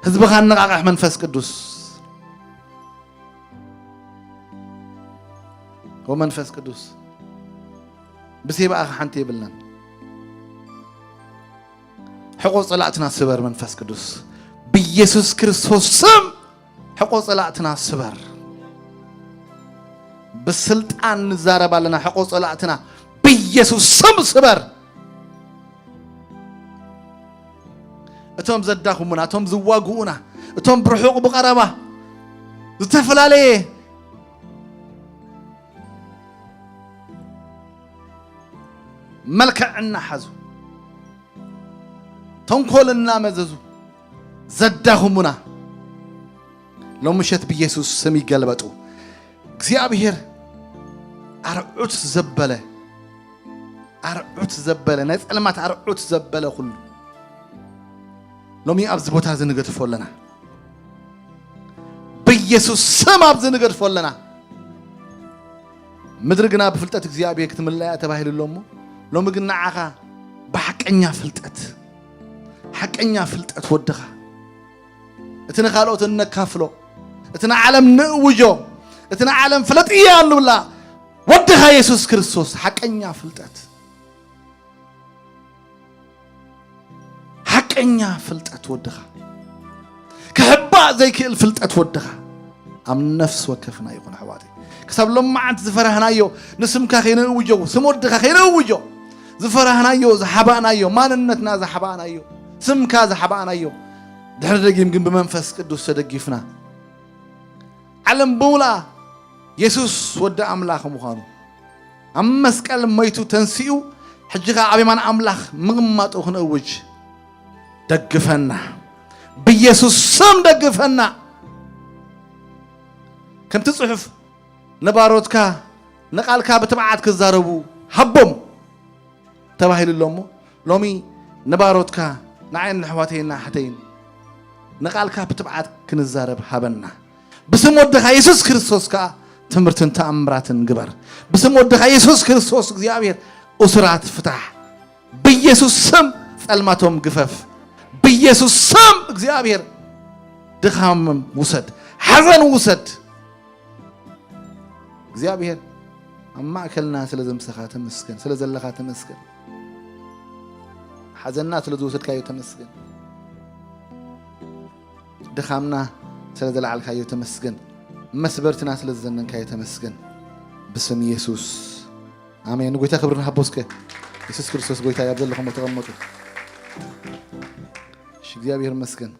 ህዝብኻ ኣነቓቕሕ መንፈስ ቅዱስ። ወመንፈስ ቅዱስ ብሴባእኻ ሓንቲ የብልናን። ሕቆ ጸላእትና ስበር መንፈስ ቅዱስ። ብኢየሱስ ክርስቶስ ስም ሕቆ ጸላእትና ስበር። ብስልጣን ንዛረብ ኣለና። ሕቆ ጸላእትና ብኢየሱስ ስም ስበር። እቶም ዘዳኽሙና፣ እቶም ዝዋግኡና፣ እቶም ብርሑቕ ብቐረባ ዝተፈላለየ መልክዕ እናሓዙ፣ ተንኮል እናመዘዙ ዘዳኽሙና፣ ሎም ምሸት ብኢየሱስ ስም ይገልበጡ። እግዚኣብሔር ኣርዑት ዘበለ፣ ኣርዑት ዘበለ፣ ናይ ጸልማት ኣርዑት ዘበለ ኩሉ ሎሚ ኣብዚ ቦታ እዚ ንገድፎ ኣለና። ብኢየሱስ ስም ኣብዚ ንገድፎ ኣለና። ምድሪ ግና ብፍልጠት እግዚኣብሔር ክትምለኣ ተባሂሉ ኣሎ እሞ፣ ሎሚ ግን ንዓኻ ብሓቀኛ ፍልጠት፣ ሓቀኛ ፍልጠት ወድኻ እቲ ንኻልኦት እነካፍሎ፣ እቲ ንዓለም ንእውጆ፣ እቲ ንዓለም ፍለጥያ እንብላ ወድኻ የሱስ ክርስቶስ ሓቀኛ ፍልጠት፣ ሓቀኛ ፍልጠት ወድኻ፣ ክሕባእ ዘይክእል ፍልጠት ወድኻ ኣብ ነፍሲ ወከፍና ይኹን ኣሕዋተይ። ክሳብ ሎማዓንቲ ዝፈራህናዮ ንስምካ ከይነእውጆ፣ ስም ወድኻ ከይነእውጆ ዝፈራህናዮ፣ ዝሓባእናዮ፣ ማንነትና ዝሓባእናዮ፣ ስምካ ዝሓባእናዮ፣ ድሕሪ ደጊም ግን ብመንፈስ ቅዱስ ተደጊፍና ዓለም ብምልኣ የሱስ ወዲ ኣምላኽ ምዃኑ ኣብ መስቀል መይቱ ተንሲኡ፣ ሕጂ ኸኣ ኣብ የማን ኣምላኽ ምቕማጡ ክንእውጅ ደግፈና። ብየሱስ ስም ደግፈና። ከምቲ ጽሑፍ ንባሮትካ ንቓልካ ብትብዓት ክዛረቡ ሃቦም ተባሂሉ ኣሎ እሞ፣ ሎሚ ንባሮትካ ንዓይን ንኣሕዋተይን ንኣሓተይን ንቓልካ ብትብዓት ክንዛረብ ሃበና። ብስም ወድኻ የሱስ ክርስቶስ ከኣ ትምህርትን ተኣምራትን ግበር። ብስም ወድኻ የሱስ ክርስቶስ እግዚኣብሔር እሱራት ፍታሕ። ብየሱስ ስም ጸልማቶም ግፈፍ። ብየሱስ ስም እግዚኣብሔር ድኻሞም ውሰድ፣ ሓዘን ውሰድ። እግዚኣብሔር ኣብ ማእከልና ስለ ዘምሰኻ ተመስገን፣ ስለ ዘለኻ ተመስገን። ሓዘንና ስለ ዝወሰድካዮ ተመስገን። ድኻምና ስለ ዘለዓልካዮ ተመስገን። መስበርትና ስለ ዝዘነንካዮ ተመስገን። ብስም የሱስ ኣሜን። ንጎይታ ክብሪ ንሃቦ እስከ። የሱስ ክርስቶስ ጎይታ እዩ። ኣብ ዘለኹም ተቐመጡ። እሺ፣ እግዚኣብሔር ይመስገን።